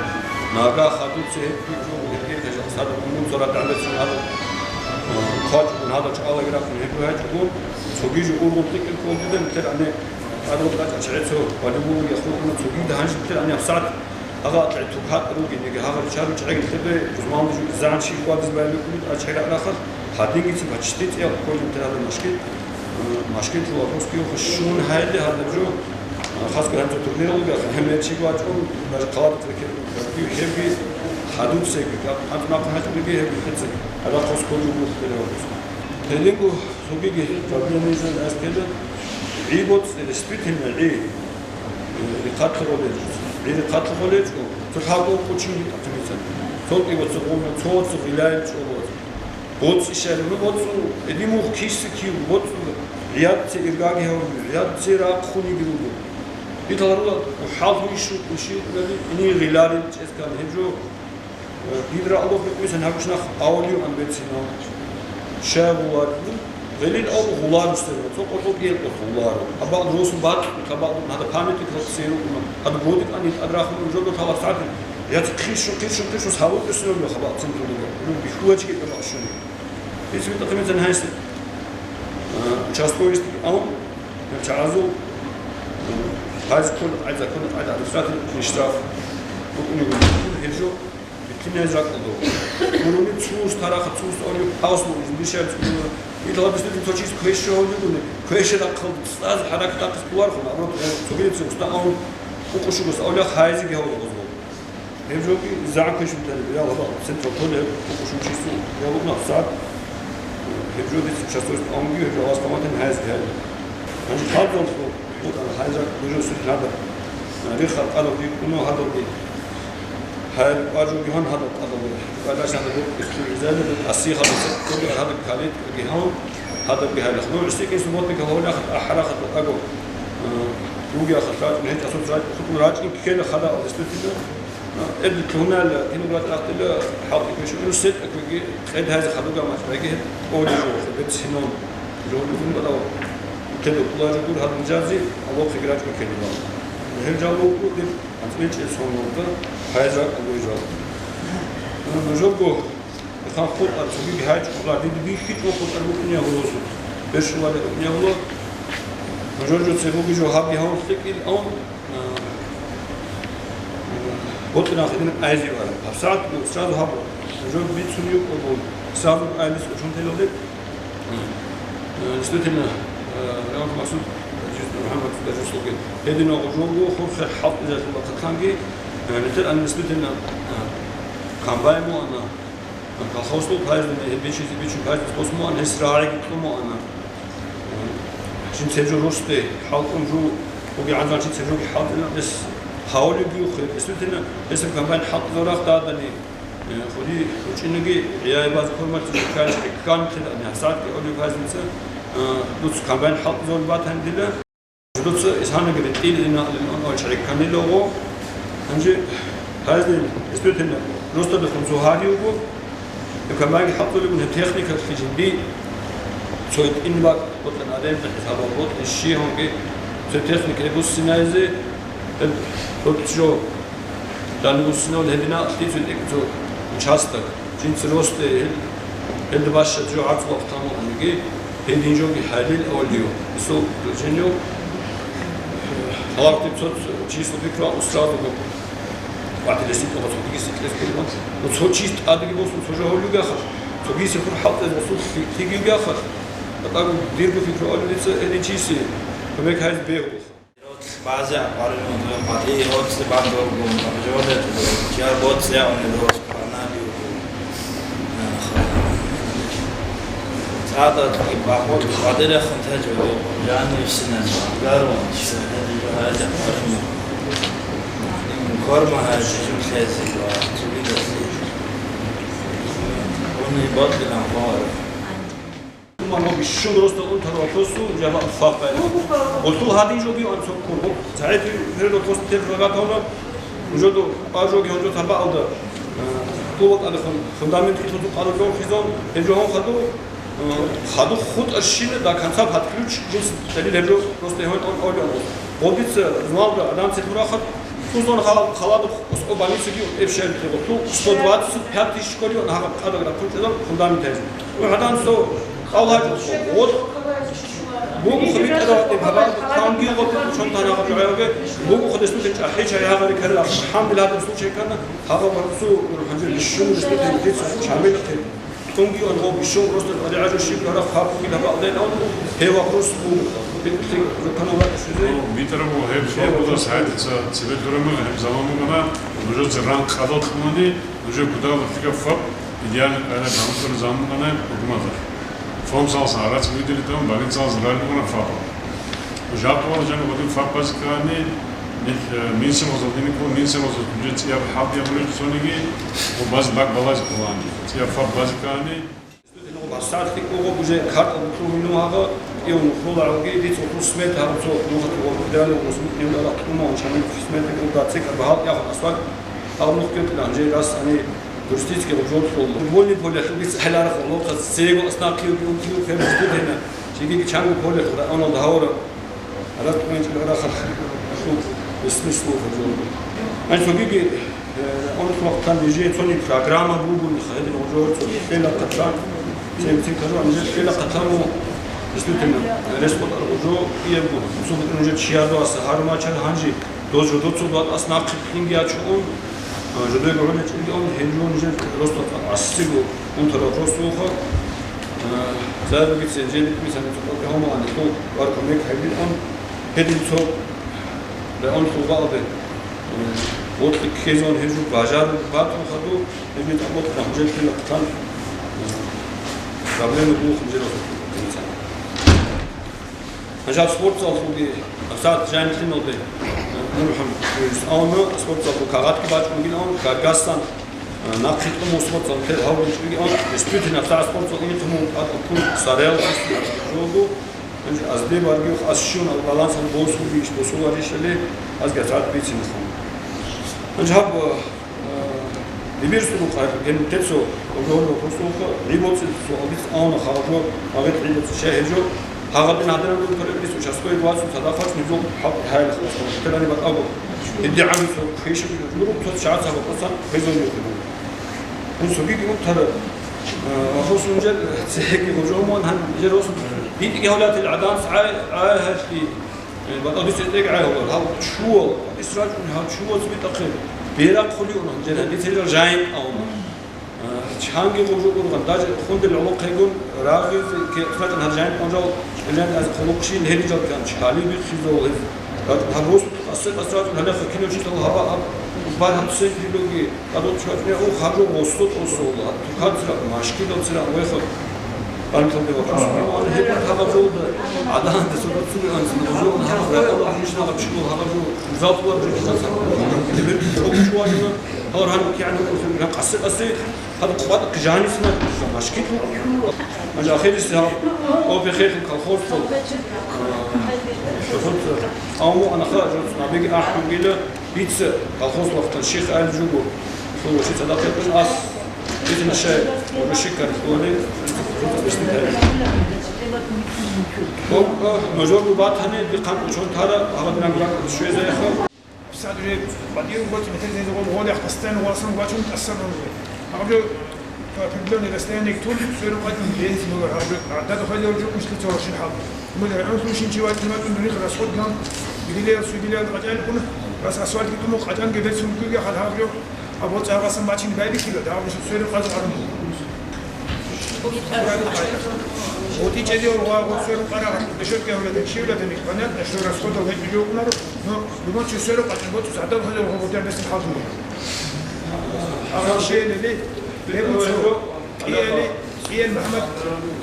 нага хадуце гьеб кучӀо, гьебги тажиб садо умун цо радагӀмецун гьадо, э, хъачӀун гьадо чӀалаги рахъун гьеб гьачӀун, цогиги ургъун тӀикӀел кколдида нилъер ани, адал кьачӀа чӀецо, валигулу яхлукъуна цогида гьанжи нилъер ани абсат. Гьагъа кье тукат ругин, яги гьагъа чару чӀегилъеде, рузмалда жуги загӀан щиб кӀвадиз байбикӀулеб ачӀера арахалъ, гьадингицин почти цӀияб кколин тирада машгит, э, машгитла вопросги хушун гьайли гьадаб жо, э, хасго гьанчо турниралуги ахир гьемер чиг вачӀун, даже халат цӀекер, гьебги хадуцеги, гьаб хӀанз махъ гьачӀулеги гьебги хӀецӀи, гьаб хасго жугьутӀ тирабус. Гьединго цогиги проблемаялъ аскӀеле, гӀи боцӀи, действительно, гӀи. Рихъатлъи гъолел. Гьел рихъатлъи гъолел чӀо. Цо лъабго кӀучинги тӀатинецан. Цо кӀиго цо гъуна, цо цо гъилайл чӀо боц. БоцӀи щайилан боцӀу, эди мух киси кив боцӀу, гӀияд це иргаги гьавули, гӀияд це рахъуниги руго. Италарула ухӀал гьуйшу кӀуши укӀунали, ини гъиларил чӀезкан гьеб жо. Гидра Аллагь бикъусан гьабушнах авлиюан берцинал. Шагьулар, гъелил ал гъуларусдерва, цо къотӀо кӀел къотӀо гъуларо. Абал росун бакь, абал гьада памятник гьаб церукъуна. Гьада годик ани тӀадрахун жодо талахъ сагӀат. Яц хиршун, хиршун, хиршун савукьусиналда хабал центрулда. Ну, бихьулачги абал шуни. Бицин тӀахъимецан гьайси. А, участковый истик аун, чагӀазул, а, гьайз ккун, гьайз ккун, гьайз административ штраф. БукӀунего гьеб жо. Битинез ракӀалда. Гурони цус тараха, цус орю, паус лугӀизм, дишариц гурони. Итала бистудин цо чис квеша гьавлигуни, квеша рахъал цӀаз гьарак тахъис пулархун, аброт цогидица уста аун, укъушугас авлия хайзиги гьавлугъузгъу. Гьеб жоги загӀан квешун тани, я Аллагь, сен тотоле, укъушун чису, я Аллагь, сагӀат. Гьеб жо дицин частост аунги, гьеб жо авас таматин хайзги гьавлугъу. Гьанже хадзал хо, вот ана хайзак, гужо сут гьада. Рихал къадал бикуно гьадалги. Гьай, къважуги гьан гьадаб къадалги. Къайдаш гьадаб букъ ихтиюризайда букъ асихадаса ккоги гьадаб калитги гьан гьадабги гьайлах. Ну, гӀисикин субботник гьаволяхат ахӀарахат аго. Э, ругиахат рачӀун гьечӀ асуц рачӀун хутӀун рачӀин ккела хадал, действительно. Э, эб лъугьунал кино рачӀахъила хӀалтӀи квешун, ну, сетӀа квеги къед гьайзе хадуга махӀраги гьеб тӀолеб жо, бецинон. Жо лъугьун бадав. Кеда кулажу дур гьадин жази, алохъе грачӀун ккела. Гьел жал вукӀу дир. АнцӀбечӀел сонорда гьайза кӀалуйзал. Нужерго хан хутӀар цогиги гьайчӀухъула, дида бихьичӀо хутӀар букӀине гьурусу. Бершуладе букӀине гьуро. Нужер жо цебуги жо гьабги гьавун лъикӀил, ан, а, а, бокьина хидин айзи вара. ГьабсагӀат сразу гьаб. Нужер бицун юкъугун. Сразу айбис учун телалде. Э, действительно, э, Рахмат Максуд, Дажис-, Рахмат Максуд Дажислуги. Гьединал гъужулго хурхъе хӀалтӀизарила хъатанги, э, нилъер ан действительно, э, комбайн муана, э, колхозлъул пайзни, гьеб бичизе бичун пайзни босмуан, гьес рагӀиги кьумуана. Э, жин цебжо росте, хӀалтӀун жу, уги гӀанзан чи цебжоги хӀалтӀина, гьес гьавулеб биухъе. Действительно, гьесаб комбайн хӀалтӀизарах дадани, Э, худи учӀинеги, гӀияй баз хурмат зикарчи ккан ккела, гьасадги олив гьазница, э, дуц комбайн хӀалтӀизабун батани дила. Дуца исгьанаги ретӀил ина алин он олчгӀи кканилого. Гьанже гьазни, действительно, просто духун цо гьари вуго. Э, комбайнги хӀалтӀулеб гьеб техникалъе жинди цо итӀин бакӀ, бокьан аренда хӀисабал бокьи щи гьанги, цо техникаги буссинайзе, гьеб, гьеб жо. Данбуссинал гьедина лъицун тӀекӀцо участок, жинца росте гьел, гьелда бащад жо гӀарцулахъ тамукъаниги, гьедин жоги хӀалил авлио. Исул жинив, гьаларти цо число пикруа усраду гьоб. Ватилесин тӀоба цогиги сикьлъес кколебан. Ну, цо чис тӀадеги босун, цо жо гьавлюгахъа, цогиси хур хӀалтӀез босун, лъи-, лъигиюгахъа. АтӀагу дирго пикруа авлица гьедин чиси, кумек гьайз бегьулха. Базе апарун дун, батӀи роци бандургун, бажоле чияр боцӀи яуни рос, панаби угун. Цада бахот бадира хунтаҷо, жани синан, гарун, шагьади жо гьаҷа апарун. Корма гьаҷи жуклези ва цугидаси. Уни батӀилан хвара. Уман ва бищун ростал унтарал тосу жаба фапай. Гъутул гьадин жоги анцӀ ккун. ЗагӀипи передо тос тел рагатавна. Жодо а жоги гьанжо таба алда. Тулат алихун фундамент иту къару жо хизон. Гьеб жо гьон хаду. Хаду хутӀа шина до конца под ключ жинс далил гьеб жо просто гьон он олиан. Гъодица зуналда адам цепурахат. Тузон хал-, халаду ус о больницаги эб шел тулу. Ту сто двадцать пять тысяч школе он гьаб къадагра тунчӀезаб фундамент гьез. ГӀадамсо кӀалгьачӀо гъод бугу хабитӀараб гьабар ханги гъод чон тарагъаб жугӀаявге бугу хадесулъе чӀахӀи чагӀи гьабари ккарила. АлхӀамдулиллагь, гьаб су чекана, гьаб барцу гьанже бищун рестуте дица чамилахъе. Тунги ан гъо бищун просто ари гӀажу шиб гьарахъ хапуги гьаб алден ан гьев вапрос бугу. БитӀулъи рукана вакӀ шузе. Ну, битӀарабу гьеб хапуда сайтица цебе дураму гьеб заман бугана, нужеца ран къадал кьунани, нужер кудал лъикӀаб фаб, идеальный къайда гьанкъур заман бугана хӀукуматалъ. Фонд салсан арац видели там, больницалас ралли бугана фаб. Жакъа вара жана вадин фаб бази ккани, нил, э, минсин гъозал дини ккун, минсин гъозал кунже цӀияб хӀалби абулеб цониги, ва бази бак балази ккулани, цӀияб фаб бази ккани. Бассалъи кӀугъу уже картӀа бутӀрумину гьагъа, кӀиун хъулагӀуги, диц ухъу смет гьаб цо нухалъ гъоркьидали гъусмутӀни угӀала кьуна, чамил смет гьугда цикӀа багьал яхъ асфальт гьаб нух кертӀила, гьанже рас гьани Туристический гъужолъул футбольный полялъул бицӀ хӀеларахъ гьолохъа цего аснахъиги унтиги хӀеб ждутена, жеги чанго полялъул районалда гьавра. Арат кьунчӀил арахъалъ лъугь, бисмис лъугь гьаб жо. Гьанже цогиги, э, он вахтан нижее цони программа бугони, хадин гьужо цо хӀела хъатан, цебцин кажу, нижее хӀела хъатан у, действительно, рес къотӀар гьужо, иябго, цо нижее чияду аса гьармачал гьанжи, доз жодоцо дуат ас нахъе хинги ачун, а, жодое гӀолечӀинги он, гьеб жо нижее просто асиго унтарал просто уха, а, заяб бицен, жел бицен, цо къотӀи гьомалани, ху, варку мек хӀебил он, Гьедин цо районлъул бакъди, м, вокьи ккезегӀан гьеб жо бажарулеб батун хадуб, гьеб мекъаб вокьи гьанжеблъи нахътан, м, проблема буго хинжералъул. Гьанже спортзаллъулги, абсат жайнлъиналде, м, мурхӀун, авна спортзаллъул кагъатги бачӀунгилан, гаргасан, м, нахъе кьун спортзал тел гьавуличӀунгилан, действительно, абсат спортзал инхъ мун тӀад ккун сарел жого, Гьанже азде баргиухъ ас щун ал балансан босулищ, босуларищали, аз гатӀат бицинеха. Гьанже гьаб, э, дибирсулухъ гьел тецо угроза хусулухъ гӀибоцӀи суалдиц авна хабажо магъит гӀибоцӀи щай гьежо, гьагъадин гьадинаб рукараб бицун частой вацун цадахъ вац низул хӀал гьайла хасун. Терани батӀаго. Идди гӀамисо хвешаб журук цо чагӀаца бакъасан хвезон юхибу. Гьанже цогиги унтара, э, вахусун жер цеги гъужумун гьан жер росун. БитӀги гьавлатил гӀадамс гӀай, гӀай гьарли. Э, батӀа дицӀи тӀег гӀайгьулар, гьав чувал, исрачӀун гьав чуваз битӀахъе, берахъули уна, гьанжеда, дицерал жайн авна. Э, чанги гъужу ургъан, даже хундел гӀолохъегун рагъизе ке-, исрачӀун гьар жайн авнжал, чӀелен аз хъулухъ шин гьерижал кан, чали биххизал гьез. Гьаб-, гьаб рос къасе-къасрачӀун гьалехъа кинав читал гьаба гьаб, бар гьаб сен пилуги, гьадул чвачӀне ух гьаб жо гъосо тӀосо, гьаб туркацира, машкидал цира вехъа. Гьанкалде вахъас гьеб гьаб жолда гӀадамазда цо рацуги анцӀила гьаб жо, гьаб ракъала гьаб мишна гьаб чӀул гьаб жо узал туар жо кисан. Дебир чӀул чӀуажина, гьал ран кигӀан гьукъусан, гьан къасе-къасе, гьаб хъвад жанисна машкид. Гьанже ахирис гьаб обе хехин колхозтал, а, колхоз, а, уму анаха жо цунабиги ахӀунгила, Бица колхоз вахтан ших али жуго, цо вачи цадахъ ятӀун ас, бица нашай, вачи кархули, цо бесни тайи. Бог, э, мажоргу батани, дихъан учон тара, гьабадинан рак шуэзайха. Садре, бадир гочи метер зезегъол гъолях постоянно васан вачун тассан он. Абдо, то определённое расстояние к тун, сверу патин бенз мулар, абдо, а дада хозе уже ушли цо шин хал. Мы район слушаем чего, не могу, у них расход гам, гилея, сугилея, хотя он, раз асфальт гитуму, хотя он гебет сумку, я хал хабрё, а вот за вас мачи не байби хила, да, уже сверу патин арму. Вот и чего, вот сверу пара, дышет я, понятно, что расход, а вот не но, в любом случае, сверу патин, вот за дом хозе, вот я без хал. А вообще, ле, ле, ле, ле, ле, Мухаммад,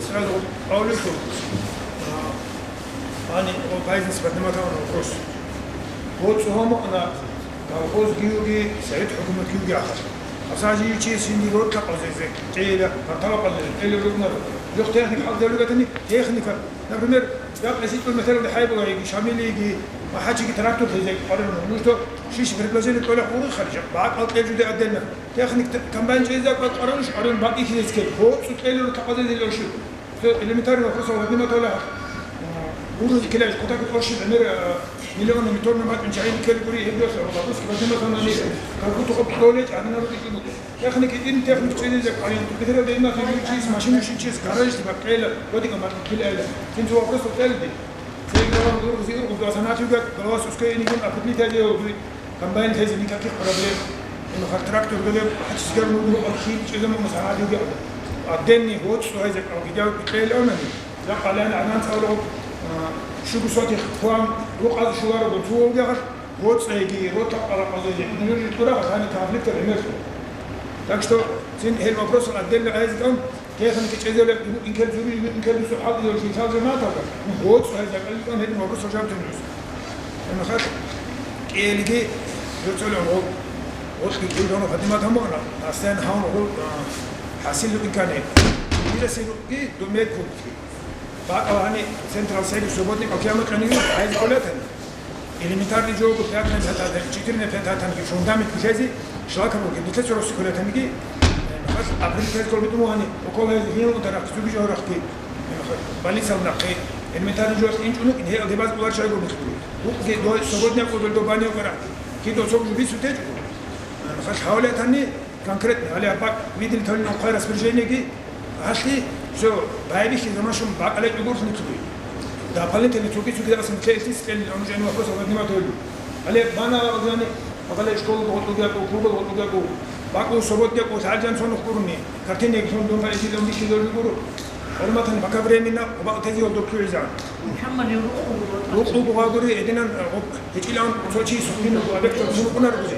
сразу алейкум. Ани, о, бизнес поднимать вопрос. Вот цо гьамаъна, колхоз гиуги, совет хӀукумат гиуги ахар. Асажи чи синди ротла къазезе, тӀела, партала къазезе, тӀела рукнар. Жох техник хӀалдалугатани, техника, например, я къеситӀул металлда хӀайбулагиги, Шамилиги, МахӀачиги трактор лъезе къаран, ну что, шиш предложение тӀолеб гьури харжа, бакъал кьел жуде отдельно. Техник т-, комбайн чӀезда къаран, къаран бакъи хилес кел, гьоцӀу тӀела ротла къазезе лоши. Элементарный вопрос, Владимир Анатольевич. Гурузкилаш кутаки тӀощи гӀемер, э, миллион метрна макьун чагӀи ккелгури, гьеб вопрос Владимир Анатольевич, как будто хоб толеч, а не надо. Техники, ин техник чилизек, а ин бихира дейна, фигурчис, машину шичис, гаражис, баккела, вот и команд килела. Син вопрос отель ди. Сей глава гурузкилаш, глава санатуга, глава суская инигун, а петлита делал. Комбайн лъезе никаких проблем. Ин хар трактор гелеб, гьачисгар нугу архив чӀезамун сагьадиги. Отдельный гьоцӀ гьайзе кӀал гидяв кьел анани. Я къалан анан цавлугъ, а, шугу сотих хъван, рукъаз шуларого цувалгагъар, гьоцӀ гьайги, ротахъ къаракъазеги, нур ритӀурагъ гьани конфликтар гӀемерлъу. Так что, син гьел вопросал отдельно гьайзе кӀан, Техника чӀезелеб инкел зури, инкел дусу хӀалтӀизаб жинцал жамааталда, гьоцӀ гьай закъаликъан гьедин вагъуса жаб тунус. Гьанахъ кӀиялиги жуцӀулев гъол, гъолъги гьелдана Фатимат гьамуана, асен гьавун гъол, а, хӀасил инкани. Дирасилги думед кубки. Бакъала гьани централ сеги субботник океамакъани гьайз къолятани. Элементарный жо буго, пятна пятатан, четырна пятатанги фундамент бихьази, шлакабуги, бихьази росикулатаниги, Апрель квез гурбитӀун вугьани, укол гьез гьин утарахъ, цуги жо рахъги, больницал нахъе, элементарно жо инчӀунукӀин, гьел дебаз улар чайгур михъули. Укъги дой, субботник кӀудулдо баня кара. Кидо цог жуби сутечӀо. Хал хавлетани конкретно, али абак видел толин хъай распоряжениеги, гьалъи, всё, байбихьи замашун бакӀалай чӀугурлъни киди. Дополнительно цуги-цуги дагъасан ккеллъи скелли, он уже вопрос поднимать гьолю. Гьале бана гьалжани, гьале школалда гъоркьуги яку, клубалда гъоркьуги яку, бакӀу субботник яку, лъалжан цонух гуруни. Картина гьун дун гьайзилан бихьизолги гуру. ХӀурматан, пока временно, бакъ тезиол дуркугӀизан. МухӀаммад, рукъу гуро. Рукъу бугъагури, гьединан, гъоб-, гьечӀилан цо чи сухӀлинурго объектор муркъунаргузи.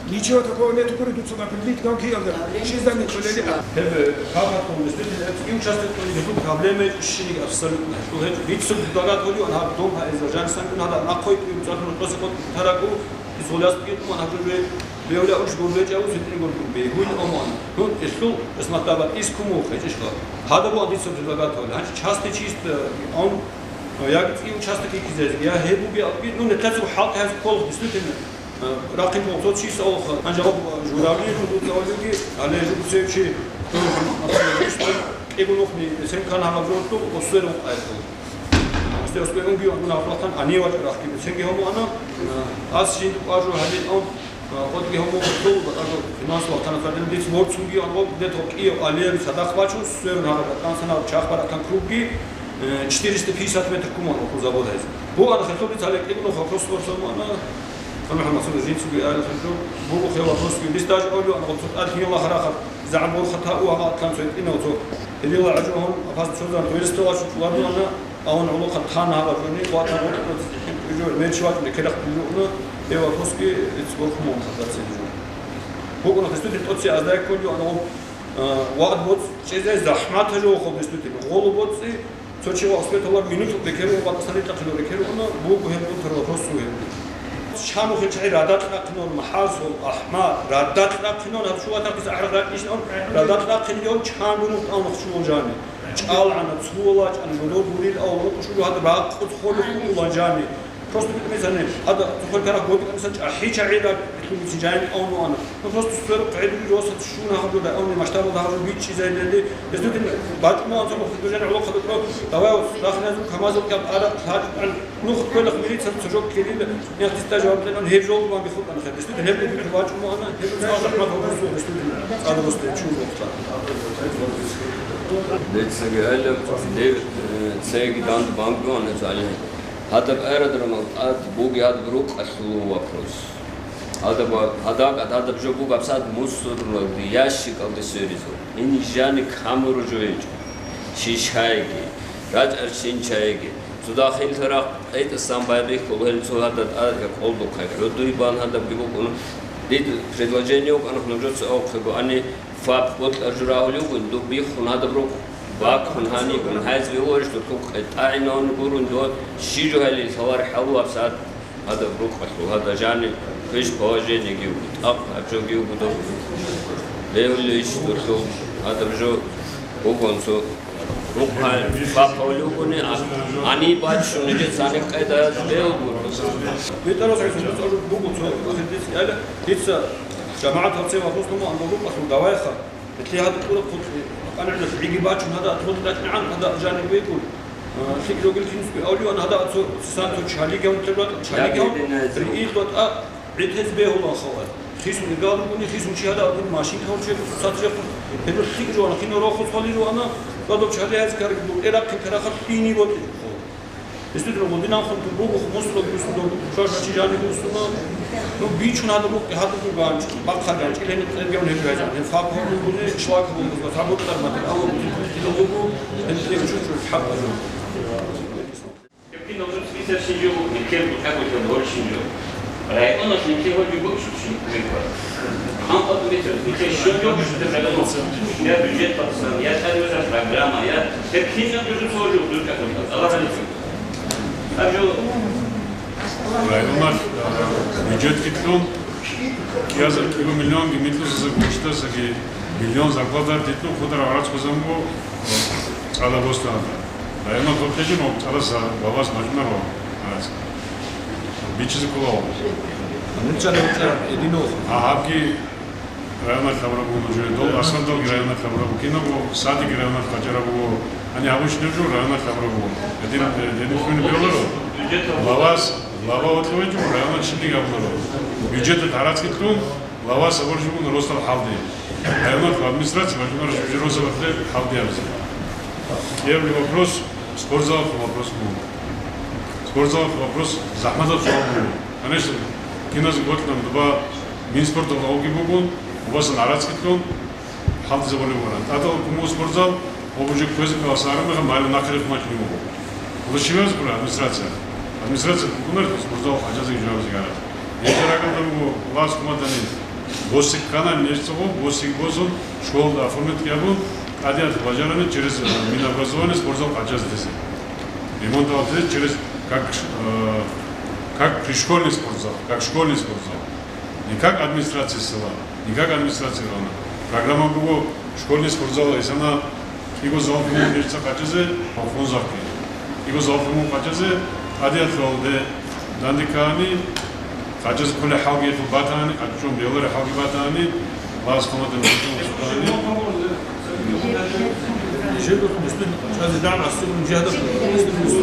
Ничего такого нету, говорит, дуца определить, кам киялда. Шизда не чолели. Гьеб, э, хабар ккун, действительно, гьеб и участок ккун, гьеб проблема щиник абсолютно. Гьеб гьечӀо, бицун предлагать гьолиан гьаб дом гьаизда, жанисан ккун гьала нахъой, и уцӀар нухъосе кӀод таракӀу, изоляст кӀикъман гьаб жо бе-, бевля уч гурбечӀа ус гьитӀин гурбун бегьуин аман. Ну, эсул, эсматаба искуму хечӀишла. Гьада буан дица предлагать гьоли. Гьанчи части чист, э, он, э, я цӀи участок иккизазе, я гьеб буги алги, ну, нехъецу халкъ гьез кколх, действительно. Рахъин цо чи савлха, гьанже гъаб журавли, журавлиги, гьале жугуцев чи, кӀигунухъни, сен кан гьаб журту, осуэр ункъайкъу. Асте осуэр унги, ангуна ахлахъан, ани вачӀа рахъги, сенги гьому ана, ас жинду къажу гьалил ан, къотги гьому хутул, батӀаго финанс вахтана хадин, диц ворцунги ангъо, де токӀиев алиев садахъ бачун, суэр гьаб батӀан санал чахбаракан кругги, э, четыреста пятьдесят метр куман оху завод гьез. Бу ана хатуби цале кӀигунухъ вопрос ворцун ана, Гьанже гьаб мацӀалда жинцаго яла хӀинкъу буго хев вопросги. Дис даже авлу ана гъоцо тӀад гьинала харахъаб, загӀан борхатав у гьагъа атлан цо гьитӀинав цо. Гьединала гӀажу гьун, апас цо зан туристал ачун чӀвадулана, аван гӀолохъаб тана гьаб жуни, къватан гъоркьо жо мерчи вачӀуни, керахъ билугьуна, гьев вопросги ицӀ борхун мун хатӀацин жо. БукӀуна хисту дин тӀоци аздай кколю ана гъоб, а, вагӀд боцӀ чӀезе захӀмат гьажо хоб дистутин. Гъолу боцӀи, Цо чи ва успеть алар минуту бекеру ва пасалитӀа хъилу бекеру уна, бугу гьеб унтарла росу гьеб. Чану хел чагӀи радакь рахъинон, махӀасул, ахӀмад, радакь рахъинон, гьаб шула тахъис ахӀрах ракӀишнон, радакь рахъинон, чан гунух тӀамах шугъул жани. ЧӀалгӀана, цула чӀан, гудор гурил ав, рукъу шугу гьад ракъуц холев хъулулан жани. Просто битӀа мисални, гьада цохол карагь гъотӀи кӀанса чӀахӀи чагӀира битӀун мицин жайни авну ана. Ну, просто сверухъ гӀедуги росат шуна гьаб жо даимни масштабалда гьаб жо бичӀчӀизайдали, гьесдутин бачӀун ана цо мухъ дужани гӀолохъа бетӀо, давай рахназул камазул кӀаб ара лъачӀан, ну, хутбелахъ милициял цо жо ккелил, яхъ диста жаваб кьелан, гьеб жолдуман бихутӀана хъе. Гьесдутин гьеб бихьи бачӀун ана, гьеб цо захӀмат гьабурсу, гьесдутин цӀадаб росте чун вохъа. Децаги гьалаб, дев, э, цеги данде бангуан гьез гьале. Гьадаб аэродромал тӀад буги гьадаб рукъалъулав вопрос. Гьадаб, гьадакъад гьадаб жо бугаб сад мусорналде, ящикалде сверизул. Гьениб жани камуру жо гьечӀо. Шишайги, рачӀар шинчайги. Цо дахил тарахъ къетӀасан байбихьул гьел цо гьадаб тӀад къолдухъай гӀодуй бан гьадабги букӀун. Дид предложение вукӀана нужеца авухъего, ани ФАП бокьаржу рагьулев вугин, дуб биххун гьадаб рукъ бакун гьанигун, гьайз вилорищ дурхъун къетӀагӀинавун гурун, до щи жо гьалил лъалар хӀалуаб сагӀат гьадаб рукъалъул, гьада жани квеш положениеги вуго, тӀакъ гьаб жоги вуго доб. Бегьулищ дурхъул гьадаб жо вугон цо рукъ гьай ФАП гьавлев вугони, а, гьаниб бачун нижер цани къеда бегьул гурун. БетӀарас гӀису цӀажу буго цо ахирдиц яла, дица жамагӀат гьабцин вахус нума ангал рукъалъул давайха. Гьелъие гьадин тӀураб хутӀи, къанигӀлъи гӀиги бачун гьада, тӀутӀ рачӀнигӀан гьада жаниб векӀун. ЛъикӀ жогил кинсги авлуан гьада цо сан цо чалигав тӀураб, чалигав риил батӀа гӀитез бегьулан хавай. Хисун игал ругони, хисун чи гьада гуд машин тавче, цо цацӀ рехун. Гьеб лъикӀ жуан хинал рохус хвалил вана, гьадаб чали гьез карги букӀерахъин карахъа лъини ватӀи. Действительно, гъудинан хутӀун буго, мусула гусуна, шашачи жани гусуна. Ну, бичун гьадаб рукъи гьадаб буган, бахъа ганчӀил гьениб кьергевун гьеб гьайзан. Гьеб факт гьабулгуни, шлак гьабулгуни, гьаб бутӀар материал гьабулгуни, гьеб гьечӀо чӀужу хӀакъалъулъ. Гьеб кинаб жо список щинжо, гьеб кер бутӀа гьечӀо гьоршинжо. Районалъ нилъее гьорги бокьулъ щиб кумекбар. Гьанкъа метр нилъее щиб жо бушуде гӀелму. Я бюджет пасан, я тӀадвезар программа, я гьеб кинаб жо цо жо дуркӀа гьорги. Аллагь гьалицин. Гьаб жо. Районалъ, э, бюджетги кьун, кӀиязар кӀиго миллионги микьусаза гуштасаги миллион зарплата дитӀун хутӀараб гӀарац хъузамго цӀалаб босдана. Районал хӀукъеги мог цӀаласа бавас мажмаро. Бичизе кулао. Нуцан нуцан эдино. А гьабги Районах хабараб буго нужее, дол асфальталги районах хабараб буго, кинабго садиги районах къачӀараб буго, гьаниб гьабунщинаб жо районах хабараб буго. Гьедин, э, гьедин хьуни бегьуларо. Главас, глава вокьулев вачӀун районах щибниги гьабуларо. Бюджеталъ гьарацги кьун, главас абураб жо буго росдал хӀалде. Районах администрация бачӀунарищ жо росабахъе хӀалде гьабизе. Первый вопрос, спортзалалъул вопрос буго. Спортзалалъул вопрос захӀматаб суал буго. Конечно, киназего гьоркьоб доба Минспорталда гьабги бугун, гьабасан гьарацги кьун, хӀалтӀизабулеб бугилан. ТӀадегӀан кумек спортзал, гьаб уже кквезе кколеб сагӀат мехалъ, гьале нахъе рехун бачӀунеб буго. Гьелда щиб гьабизе кколеб администрация? Администрация букӀунарищ спортзал къачӀазе жавабизе гьараб? Гьеб рагӀалда буго, Аллагьас хъван батани, босе ккани нижецаго, босе босун, школалда оформить гьабун, тӀадегӀанлъи бажарани через, э, Минобразование спортзал къачӀазе тезе. Ремонт гьабизе через как, э, как пришкольный спортзал, как школьный спортзал. Не как администрация села, не как администрация района. Программа буго школьный спортзал, гьесана кӀиго залги мун нижеца къачӀазе, Алхунзахъе. КӀиго залги мун къачӀазе, тӀадегӀанлъи данде ккани, къачӀазе кколеб хӀалги батани, къачӀун бегьулареб хӀалги батани, Аллагьас хъван батани, нижеца цӀуни.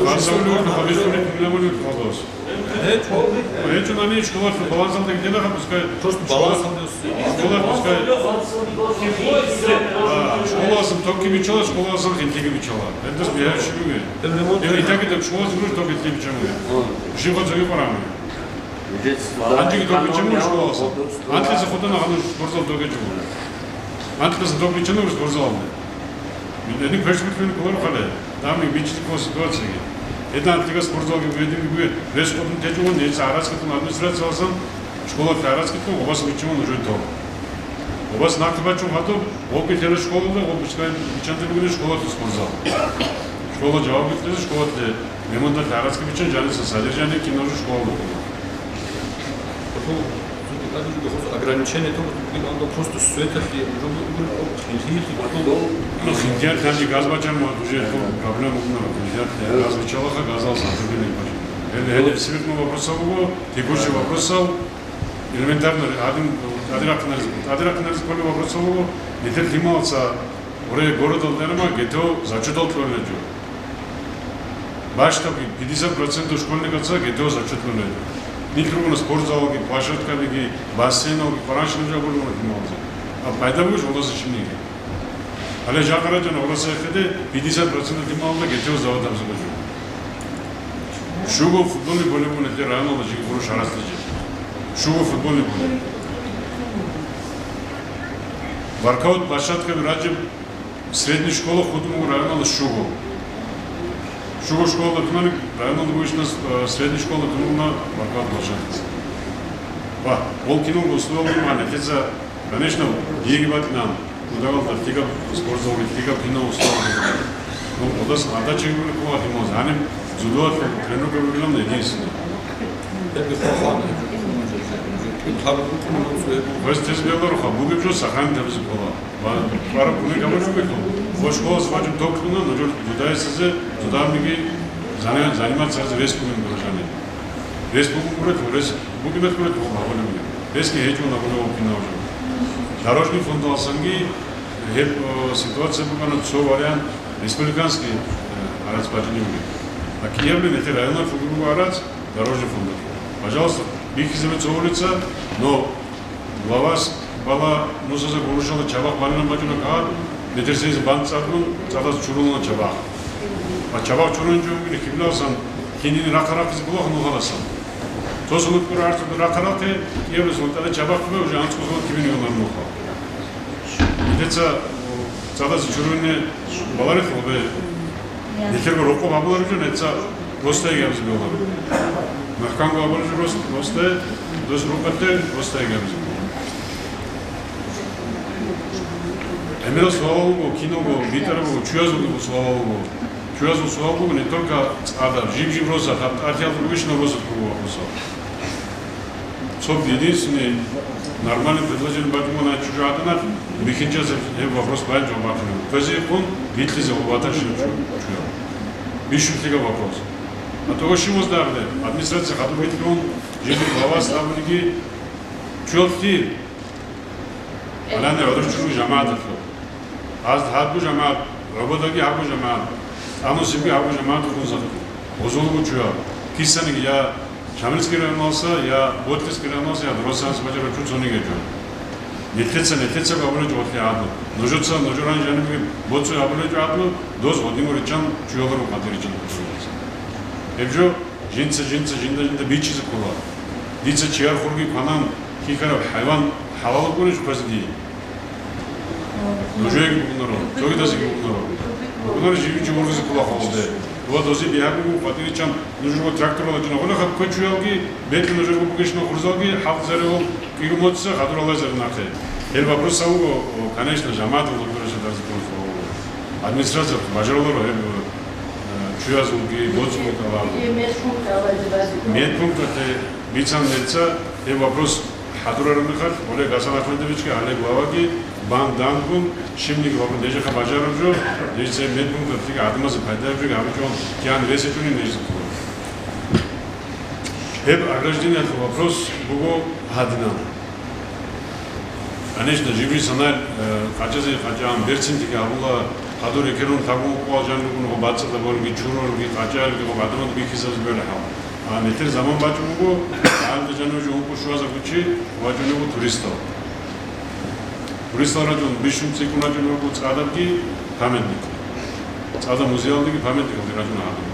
Гьасавулев вуго, гьаб гьесулеб проблемаялъ вуго. ГьечӀо, гьаниб школалъул балансалда гьединаб, пускай. Просто школа-, балансалда. Школалъ, пускай. А, школалдасан токги биччала, школалдасан хинлъиги биччала. Гьелдаса бигьаяб щиб бугеб? Гьеб ремонт. Гьеб итаги ток школалдасан гуро ток хинлъи биччан бугеб. Гьа. Щиб гьезие къваригӀун? Гьанжеги ток биччан буго школалдасан. Анкьиса хутӀана гьанив спортзал ток гьечӀого. Анкьиса ток биччана гуро спортзалалде. Гьедин квеш битӀулеб кколаро хъале, данде бичӀчӀизе ккола ситуацияги. Гьедин анкьиса спортзалги гьединги бугеб, рес къотӀун течӀого, нижеца гьарацги кьун администрациялдасан, школалъе гьарацги кьун, гьабасан биччан буго нужее ток. Гьабас нахъе бачун хадуб, гьебги лъела школалда, гьеб биччан-, биччанте бугеб школалъул спортзал. Школа жавабги кьезе, школалъе ремонталъе гьарацги биччан, жаниса содержание кинаб жо школалда ккола. Ограничение то, просто светоги, хинлъиги. Ну, хинлъиялъ гьанже газ бачарун ва уже проблема букӀунаро, хинлъиялъ газ биччалаха, газалъ сантиметр бачун. Гьел, гьел сверху вопросал буго, текущий вопросал, элементарно, гьадин, тӀаде рахъинаризе, тӀаде рахъинаризе кколеб вопросал буго, нилъер лъималаца Гьуре городалда гӀеларо ГТО зачетал кьолеб жо. Бащдабги пятьдесят процентов школьникаца ГТО зачет кьолеб жо. Нилъ ругони спортзалги, площадкабиги, бассейналги, къваригӀунщинаб жо гурони лъималазе. А пайда бугищ гьелдаса щибниги? Гьале жакъа рачӀана гьелдаса эхеде пятьдесят процентов лъималазда ГТО сдавать гьабизе жо. Щуго футбольный поле буго нилъер районалда жеги гуро шаралъ жеги. Щуго футбольный поле. Воркаут площадкаби рачӀун средний школа хутӀун буго районалда щуго. Щуго школа тунани районалда бугищ, э, средний школа тунуна воркаут площадка. Ва гьел киналго условия буго, нилъеца, конечно, диеги бакӀина. Гудагьалда лъикӀаб спортзал, лъикӀаб кинаб условия. Ну, гьелдаса гьадачи гьабулеб ккола лъималаз. Гьаниб дзюдоялъул тренировка бугилан единственный. Гьеб хъван. Гьеб хабар букӀун. Гьес тез беларуха, бугеб жо сохранить гьабизе ккола. Ва къвараб кумек гьабулеб бугелъул, ва школалъ вачӀун ток кьуна, нужер дзюдоясазе, дзюдоялъги зани-, заниматься гьаризе рес бугин гуро жаниб. Рес бугин гурелъул, рес бугеб гурелъул гьабулеб бугеб. Ресги гьечӀо гьабулеб бугеб кинаб жо. Дорожный фондалдасанги гьеб, э, ситуация букӀана, цо вариант республиканский, э, гьарац бачӀине бугеб. А кӀиябли нилъер районал фугӀун буго гьарац дорожный фондалъул. Пожалуйста, бихьизабе цо улица, но Главас бала нусазда гурущалда чабахъ балилан бачӀуна кагъат, метрсейзе бан цӀакъун, цӀадаз чурулана чабахъ. Ва чабахъ чурунчӀун киблаласан кинин рахъа-рахъизе кколаха нухаласан. Цо сунут кура арцуд рахъа-рахъе, кӀиябиласан тӀаде чабахъ ккула, уже анцӀго сунут кибин йолан нуха. Нилъеца цӀадаз чуруне баларихъ гьобе. Нилъерго рокъоб гьабулареб жо, нилъеца росдайги гьабизе бегьуларо. Махканго гьабулеб жо рос-, росдай, дос рукъалъе росдайги гьабизе бегьуларо. ГӀемерал суалал буго, киналго битӀараб буго, чуязулго суалал буго. Чуязул суал буго не только цӀадаб, жиб-жиб росаб, гьаб тӀатиялда бугищ наб росаб ккуру вахъусал. Цо единственный нормальный предложение бачӀуна чӀужугӀаданах, бихьинчиясеб гьеб вопрос бай жаваб бахъинаб. Квезейхъун рилълъизе гьаб ватанщинаб чу-, чуял. Бищун лъикӀаб вопрос. А то ошиб воздагалде, администрация хадуб рилълъун, жиб главас абуниги, чуялъги, Гьаланде гӀодор чӀужу жамагӀаталъул. Аз гьабго жамагӀат, гӀободаги гьабго жамагӀат, тӀамусибги гьабго жамагӀат хунзахъи. Гъозулгу чуя, кисаниги я Шамилский районалса, я Ботлихский районалса, я Дроссанс бажарав чу цониги гьечӀо. Нилъеца, нилъеца абулечӀо гъорлъи гӀадлу. Нужеца, нужер гьанже жанибги боцӀи абулечӀо гӀадлу, доз гъодин гуриччан чуяларун къадириччан хутӀулеб. Гьеб жо жинца, жинца, жинда, жинда бичӀчӀизе ккола. Дица чияр хурги кванан, хихьараб хӀайван хӀалалаб гурищ хвезе дие? Нужееги букӀунаро, цогидазеги букӀунаро. БукӀунаро жибичи ургъизе ккола халалде. Ва дозе бигьа буго, къватӀириччан нужерго тракторал гьечӀо. Гьуна хаб квечуялги, бетӀи нужерго бугещинал хурзалги, хӀалхзаревал кӀиго моцӀиса хадуралайзари нахъе. Гьел вопросал вуго, конечно, жамагӀаталда гурищ дарзе кколелъул. Администрация бажаруларо гьеб, э, чуязулги, боцӀулги тӀалаб. Медпункт алайзе базе. Медпункт ате бицан нилъеца гьеб вопрос хӀадурараб мехалъ, Олег Гьасан Ахмедовичги, гьале главаги, бан дангун, щибниги вабун, нижеха бажараб жо, нижеца медпункт атиги гӀадамазе пайдаяб жоги гьабичӀо, киян рес гьечӀони нижеца ккола. Гьеб ограждениялъул вопрос буго гьадинаб. Конечно, жибри санай, э, къачазе къачан, берцинтиги гьабула, хадур экерун тагун къвал жан ругун, гъо бацӀцӀадаб гьорги, чурорги, къачаялги гъо гӀадамал бихьизаб бер хӀал. А нилъер заман бачӀун буго, гьанже жаниве жо ункъо щуазаб гучи вачӀунев вуго туристал. Туристал рачӀун бищун цӀикӀкӀун рачӀунев вуго цӀадабги памятник. ЦӀадаб музеялдеги памятникалде рачӀуна гьадин.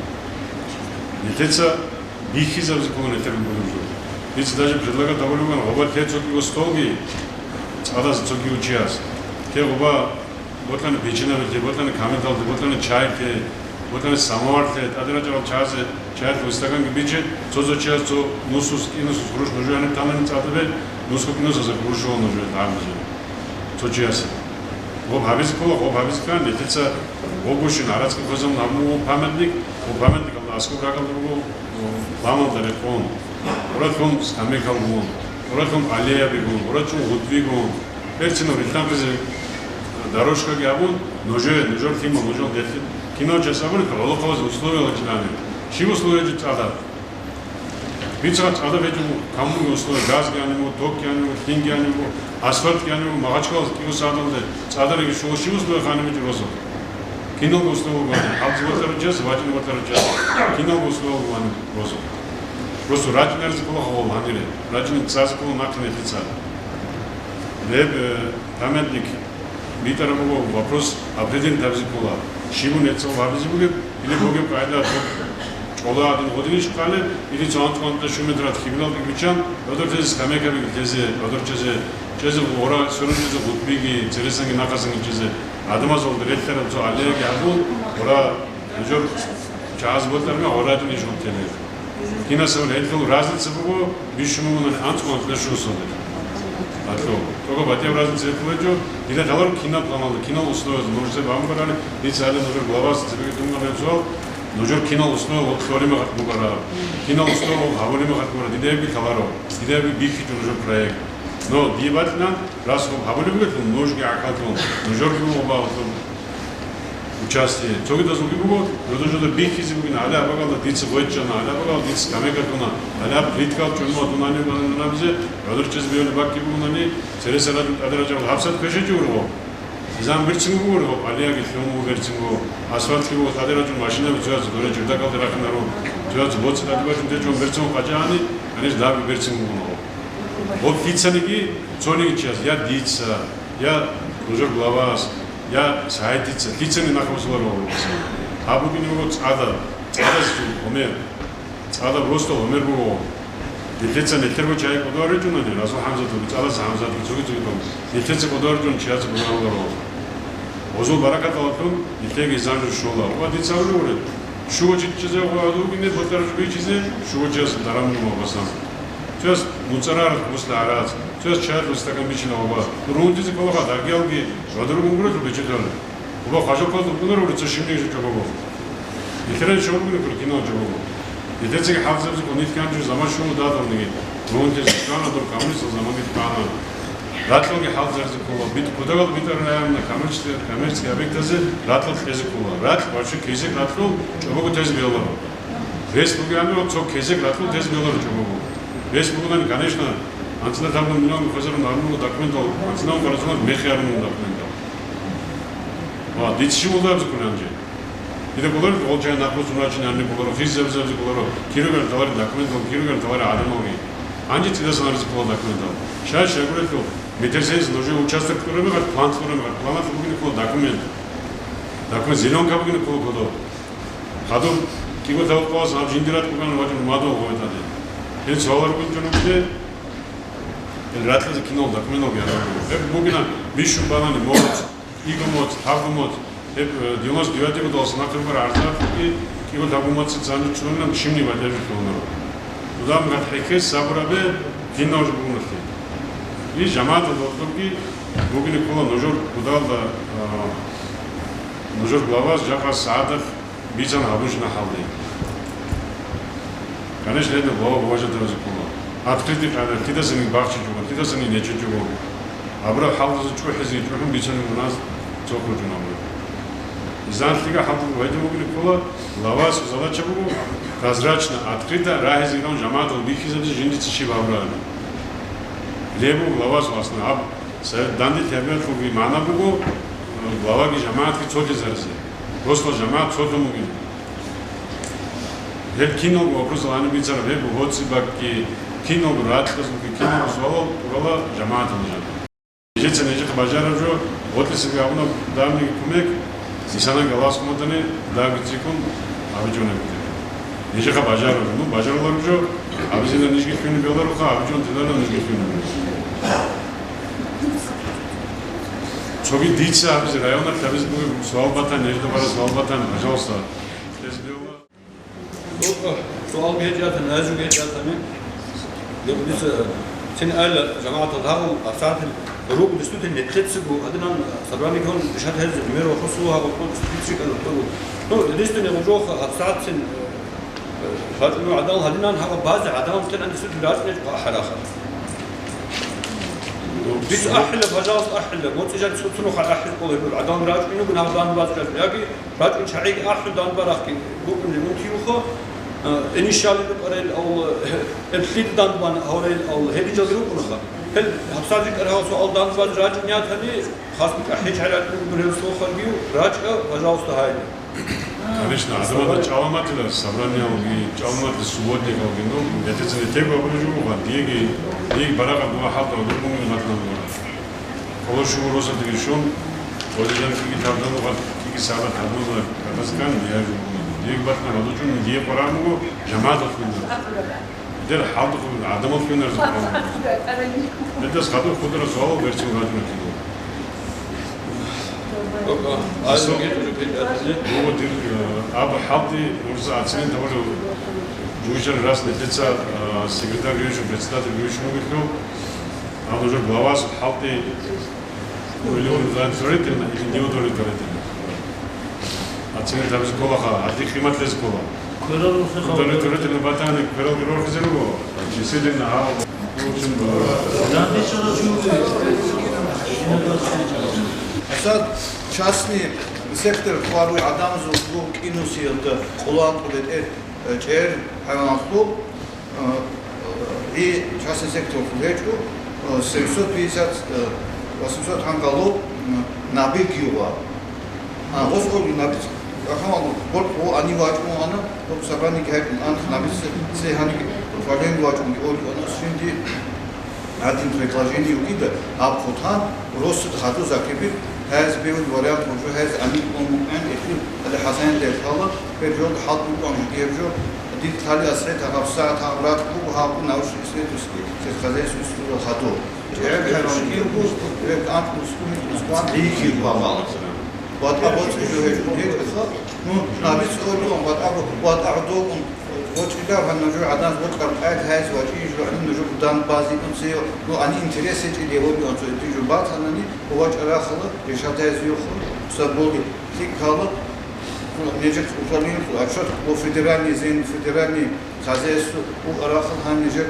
Нилъеца бихьизабизе ккола нилъер бугеб жо. Дица даже предлагать гьабулеб буган, гъоба лъе цо кӀиго столги цӀадаз цо кӀиго чияс. Те гъоба бокьани печенье лъе, бокьани камидалде, бокьани чай лъе, бокьани самовар лъе, тӀаде рачӀарал чазе, чай лъе стаканги биче, цо-цо чияс цо нусус, кӀинусус гъурущ нужее гьаниб танани цӀадабе, нусго кӀинусазда гъурущ нужее гьабизе. Цо чиясе. Гъоб гьабизе ккола, гъоб гьабизе ккани, нилъеца гъобгощин гӀарацги хвезабун гьабун буго памятник, гъоб памятникалда аскӀоб ракӀалда буго, о, ламалда рекъон. Гъоралъун скамейкал гун, гъоралъун аллеяби гун, гъорачӀун гъутӀби гун. Берцинав рилълъанхъизе дорожкаги гьабун, нужее, нужер лъимал, нужер лъе-, кинав час абуни, гӀолохъабазе условиялъ чилани. Щиб условияги цӀадаб? Бицараб цӀадаб гьечӀо, камунги условия, газги гьаниб буго, токги гьаниб буго, лъимги гьаниб буго, асфальтги гьаниб буго, Магьачкъалалъ кӀиго сагӀаталде цӀадареги щола, щиб условия гьаниб гьечӀо роза? Киналго условия буго гьаниб, хӀалцӀи батарав час, вачӀине батарав час, киналго условия буго гьаниб роза. Просто рачӀинаризе ккола гьавал гьанире, рачӀине цӀазе ккола нахъе нилъеца. Гьеб, э, памятник битӀараб буго, вопрос определить гьабизе ккола. Щиб бун гьецӀал гьабизе бугеб, или бугеб къайда, цо чӀола гьадин гъодинищ къалеб, или цо анцӀго-анцӀила щуметрат хибилалги биччан, гӀодор тезе скамейкаби тезе, гӀодор чезе, чезе гъора, сверун чезе гъутӀбиги, цересанги нахъасанги чезе, гӀадамазулда релълъараб цо аллеяги гьабун, гъора, нужер чагӀаз бокьараб гъора гьечӀони иш гъутӀ тели. Кинасан гьелъул разница буго, бищун мугьунани анцӀго-анцӀила щуса гьечӀо. Атло. Тога батӀияб разница гьелъул гьечӀо, дида лъаларо кинаб ламалда, кинал условияз нужеца бамбарали, дица гьале нужер главас цебеги тунга гьеб суал, нужер кинал условия гьеб лъолеб мехалъ бугара, кинал условия гьеб гьабулеб мехалъ бугара, дида гьебги лъаларо, дида гьебги бихьичӀо нужер проект. Но дие батилан, раз гьеб гьабулеб бугелъул, нужги гӀахьаллъун, нужерги гьеб багьлъун, участие. Цогидазулги буго, жодор-жодор бихьизе бугин, гьале абагалда дица гъвечӀана, гьале абагалда дица скамейка ккуна, гьале аб плиткал чӀунула дунани вананабизе, гӀодор чӀезе бегьулеб баккиб бугунани, цересаралъун тӀаде рачӀарал гьабсагӀат квешачӀо ургъо. Низам берцинго буго ургъо, аллеяги лъун буго берцинго, асфальтги буго, тӀаде рачӀун машинаби цояз доре чердакалде рахинарун, цояз боцӀи тӀаде бачӀун течӀун берцинго къачагӀани, гьанир дагьабги берцинго бугун гьаб. Гьеб лъицаниги цониги чияс, я дица, я нужер главас, я сайтица, лъицани нахъ босуларо гьаб букӀине буго цӀадаб, цӀадаб гьумер, цӀадаб росдал гьумер буго. Нилъеца нилъерго чагӀи кӀодо гьаричӀунани, Расул ХӀамзатовги, цӀадаса ХӀамзатги, цоги-цогидал, нилъеца кӀодо гьаричӀун чияца кӀодо гьаруларо. Гъозул баракаталдалъун нилъеги занжу щола. Ва дица абулеб буго, щуго чи чӀезе гьадугине ботӀараб жо бичизе, щуго чияс даран буго басан. Цояс муцӀарар гъусла гӀарац, цояс чайалъул стакан бичила гъоба. Рунтизе кколаха даргиялги жодор гунгуралъул бичӀчӀулел. Гъоба хъажалкалда букӀунаро гури цо щибниги жо чӀобого. Нилъерай чӀобогуни ккола кинал жо буго. Нилъецаги хӀалзабизе ккола, нилъ гьанже заман щуна дадалниги. Рунтизе щвана дур камунистал заманги ккана. Ракьалги хӀалзаризе ккола, бит-, кодагал битӀараб районна коммерческий, коммерческий объектазе ракьал кьезе ккола. Ракь вообще кесек ракьул чӀобого тезе бегьуларо. Рес бугеани, цо кесек ракьул тезе бегьуларо чӀобого. Рес бугунани, конечно, АнцӀила тагъун миллион хвезарун гьарун документал, анцӀила гьарун мехъ гьарун документал. Ва дица щиб гьабизе кколеб гьанже? Дида кколаро гъолчагӀи нахъвуссун рачинарни кколаро, хизабизабизе кколаро, киругел товарил документал, киругел товарил гӀадамалги. Гьанже цӀидасан гьаризе ккола документал. Щай-щайгурелъул, метерсейс нужее участок кьураб мехалъ, план кьураб мехалъ, планалъ бугин ккола документ. Документ, зеленка бугин ккола кодоб. Хадуб кӀиго тавукъалас гьаб жиндир ратӀ буган вачӀун мадугъ гъоятӀаде. Гьел суалар букӀунчӀо нухде, гьел ракьазе кинал документалги гьараб буго. Гьеб бугина бищун балани моц, кӀиго моц, лъабго моц. Гьеб, э, девяносто девятый годалас нахъе бугеб гӀарзаялъулги кӀиго лъабго моци цӀани цӀунилан чимни батӀияб жо лъугьунаро. Дуда мехалъ хӀехье, сабур гьабе, кинал жо бугуналъе. И жамагӀаталда гьоркьобги бугин ккола нужер кодалда, а, нужер главас жакъа сагӀадахъ бицан гьабунщина хӀалде. Конечно, гьедин глава бажардабазе ккола. Открытый къайда, кидасани бахчичӀого, кидасани нечӀичӀого. Абураб хӀалдазе чӀухӀизе, чӀухӀун бицани муназ цо кьучӀун абураб. Изан лъига хӀалда гьедин вугин ккола, главас задача буго, прозрачно, открыто, рагьизе гьавун жамагӀатал бихьизабизе жиндица щиб гьабурабали. Лебу главас васна гьаб, совет данде тербиялъулги магӀна буго, главаги жамагӀатги цолъизаризе. Росла жамагӀат цолъун бугин. Гьеб киналго вопросал гьаниб бицараб, гьеб гьоцӀи бакӀги, киналго ракьазулги, киналго суалал тӀурала жамагӀаталда жаниб. Нижеца нижехъе бажараб жо, гъоркьисаги гьабуна давниги кумек, нисана галас хъуматани давги цӀикӀкӀун гьабичӀунаб бугеб. Нижехъе бажараб жо, ну, бажарулареб жо, гьабизина нижги хьуниб беларуха, гьабичӀун тидана нижги хьуниб. Цоги дица гьабизе районах гьабизе бугеб суал батани, нижеда бараб суал батани, пожалуйста. Суал гьечӀатани, гьажу гьечӀатани, дица цин айла жамагӀатал гьагъун, гьабсагӀатил руго дистутин нилъецаго гьадинан собраниеги гьун, дишат гьез мер ва хусул гьагъун кьун дистутин кӀалун кьун. Ну, единственный гъужоха гьабсагӀатцин, э, бачӀунев гӀадамал гьадинан гьагъа базе гӀадамал кьинан дистутин рачӀунел хъахӀараха. Дица ахӀила, пожалуйста, ахӀила. МоцӀи жан цо-, цунухъа ахӀил кӀола гьеб гӀадамал рачӀунел гьагъа данде базе жан. Яги РачӀун чагӀиги ахӀун данбарахъги букӀун ремонтиюха, э, инишали рукӀарел авла, э, лъида данбан гьаврел авла, гьединчалги рукӀунаха. Гьел гьабсагӀат рикӀкӀар гьав суал данбаз рачӀун ятани, хасбикӀа гьечӀай рачӀун гурел сохалгив, рачӀа, пожалуйста, гьайда. Конечно, гӀадамазда чӀаламатила собраниялги, чӀаламатила субботникалги, ну, я тебе не те говорю, диеги, диеги барагъа бугьа хӀалтӀа, дургъун гьатӀан бугьа. Къоло щуго росулъги щун, гъозе жан кӀиги таржан вугъат, кӀиги сагӀат гьабуна катаскан, я жугьун. Диеги батӀна гьадучӀун, дие къварагӀун буго, жамагӀаталъ винараз. Дер хӀалдухъ гӀадамалъ винараз къварагӀун. Гьедас хадур хутӀараб суалал берцин вачӀунатиго. Буго дир, э, аб хӀалди урза ацилин тавалев жугьучӀарав рас нилъеца, э, секретарь вищун, председатель вищун вугелъул, Гьанже главас хӀалтӀи, ну, или он удовлетворительно, или неудовлетворительно. Оценить гьабизе кколаха, гьадин къиматлъизе ккола. Удовлетворительно батани, кверал рорхизе руго. Действительно, гьав, в общем, Асад частный сектор хваруй гӀадамазул лугӀ кӀинусиялда къулан тӀубетӀер, э, чӀер хӀайваналъул, Э, э, и частный секторалъул гьечӀо, э, семьсот пятьдесят, э, восемьсот гьанкалу, м, набиги югъа. А, гъос олги набиц, ахӀвал, гъоркь гъо ани вачӀун ана, гъоркь собраниеги гьечӀун ана, набиц цей гьаниг управлениеги вачӀунги олги ана, синди гьадин предложение югида, аб хъутан, росуд хадуз закибир, гьез бегьул вариант гьужу, гьез ани кьун мукъен, эхил, гьале хӀасанин дерхъала, бер жолда хӀалтӀун кьун жигер жо, Дир лъали асхӀет гьабсагӀат гьаб ракь буго гьаб научный исследовательский сельскохозяйственный институталъ хадур. ЧӀегӀер хӀайван кир буго, рекӀан мускулин мускулан гӀи кир бамал. ВатӀа боцӀи жо гьечӀун гьечӀеха, ну, набиц олуан, ватӀа бо-, ватӀа гӀодовун, гъочӀила гьанна жо гӀадан гъочӀ къаркъаят гьайз вачӀи жо гьанна жо дан базикун цеё, ну, ани интерес гьечӀили гьолуан цо итти жо батанани, вачӀа рахала, решат гьайз йохун, саб боги, лъикӀ хала, Нижер управлениялъул отчет по федеральной, зен федеральной хозяйство у арахал гьанижер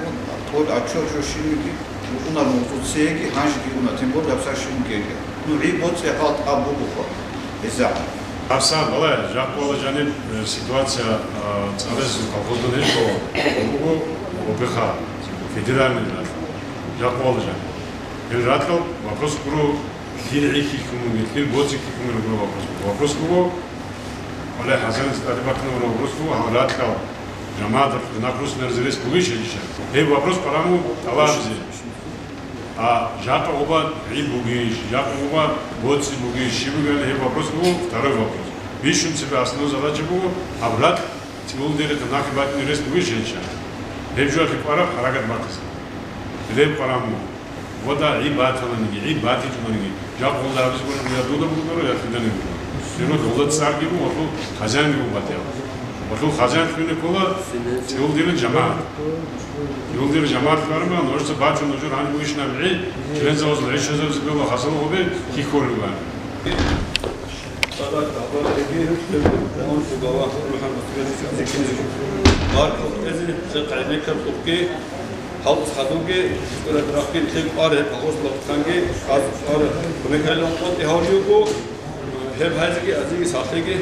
тӀол отчет жо шинниги букӀуна мугъцӀуцеги гьанжеги уна, тем более гьабсагӀат шинниги. Ну, гӀи боцӀи гьал тӀад бугоха гьезда. ГьабсагӀат балай, жакъвала жаниб, э, ситуация, э, цӀалес колхозда нечӀо, буго ОПХ, федеральный. Жакъа валажан. Гьел ракьал вопрос гуро, лъил гӀи хьихьун вугин, лъил боцӀи хьихьун вугин гуро вопрос. Вопрос гуро, гьале хӀазанас тӀаде бахъинавураб вопрос гуро, гьал ракьал жамагӀаталъ нахъ руссинаризе рес бугищ гьедищ? Гьеб вопрос къваригӀун тӀалабизе. А жакъа гъоба гӀи бугищ, жакъа гъоба боцӀи бугищ, щиб бугебали, гьеб вопрос буго, второй вопрос. Бищун цебе основной задача буго, гьаб ракь цӀивулдерихъ нахъе батине рес бугищ гьечӀеб? Гьеб жоялъе кӀвараб хӀаракат бахъизе. Гьеб къваригӀун. Вода гӀи батаниги, гӀи батичӀониги, жакъа гъолда гьабизе гуро, я дуда бугоро, я киданиги буго. Гьеб гъолда цӀарги буго, гъолъул хазяинги буго батӀияв. Гъолъул хазяин лъугьине ккола цӀивулдерил жамагӀат. ЦӀивулдерил жамагӀат лъугӀараб мехалъ, нужеца бачун нужер гьаниб бугищинаб гӀи, члензабазул гӀи щвезабизе бегьула, хасало гъобе хьихьулеб бугони. Баркал эзи, хъайбекаб лъухъги, халкъ хадуги, цӀураб рахъги, лъеб аре, агъослахъанги, аз ар кумекалилан къотӀи гьавлиуго, гьеб гьайзиги, азиги, сахлъиги,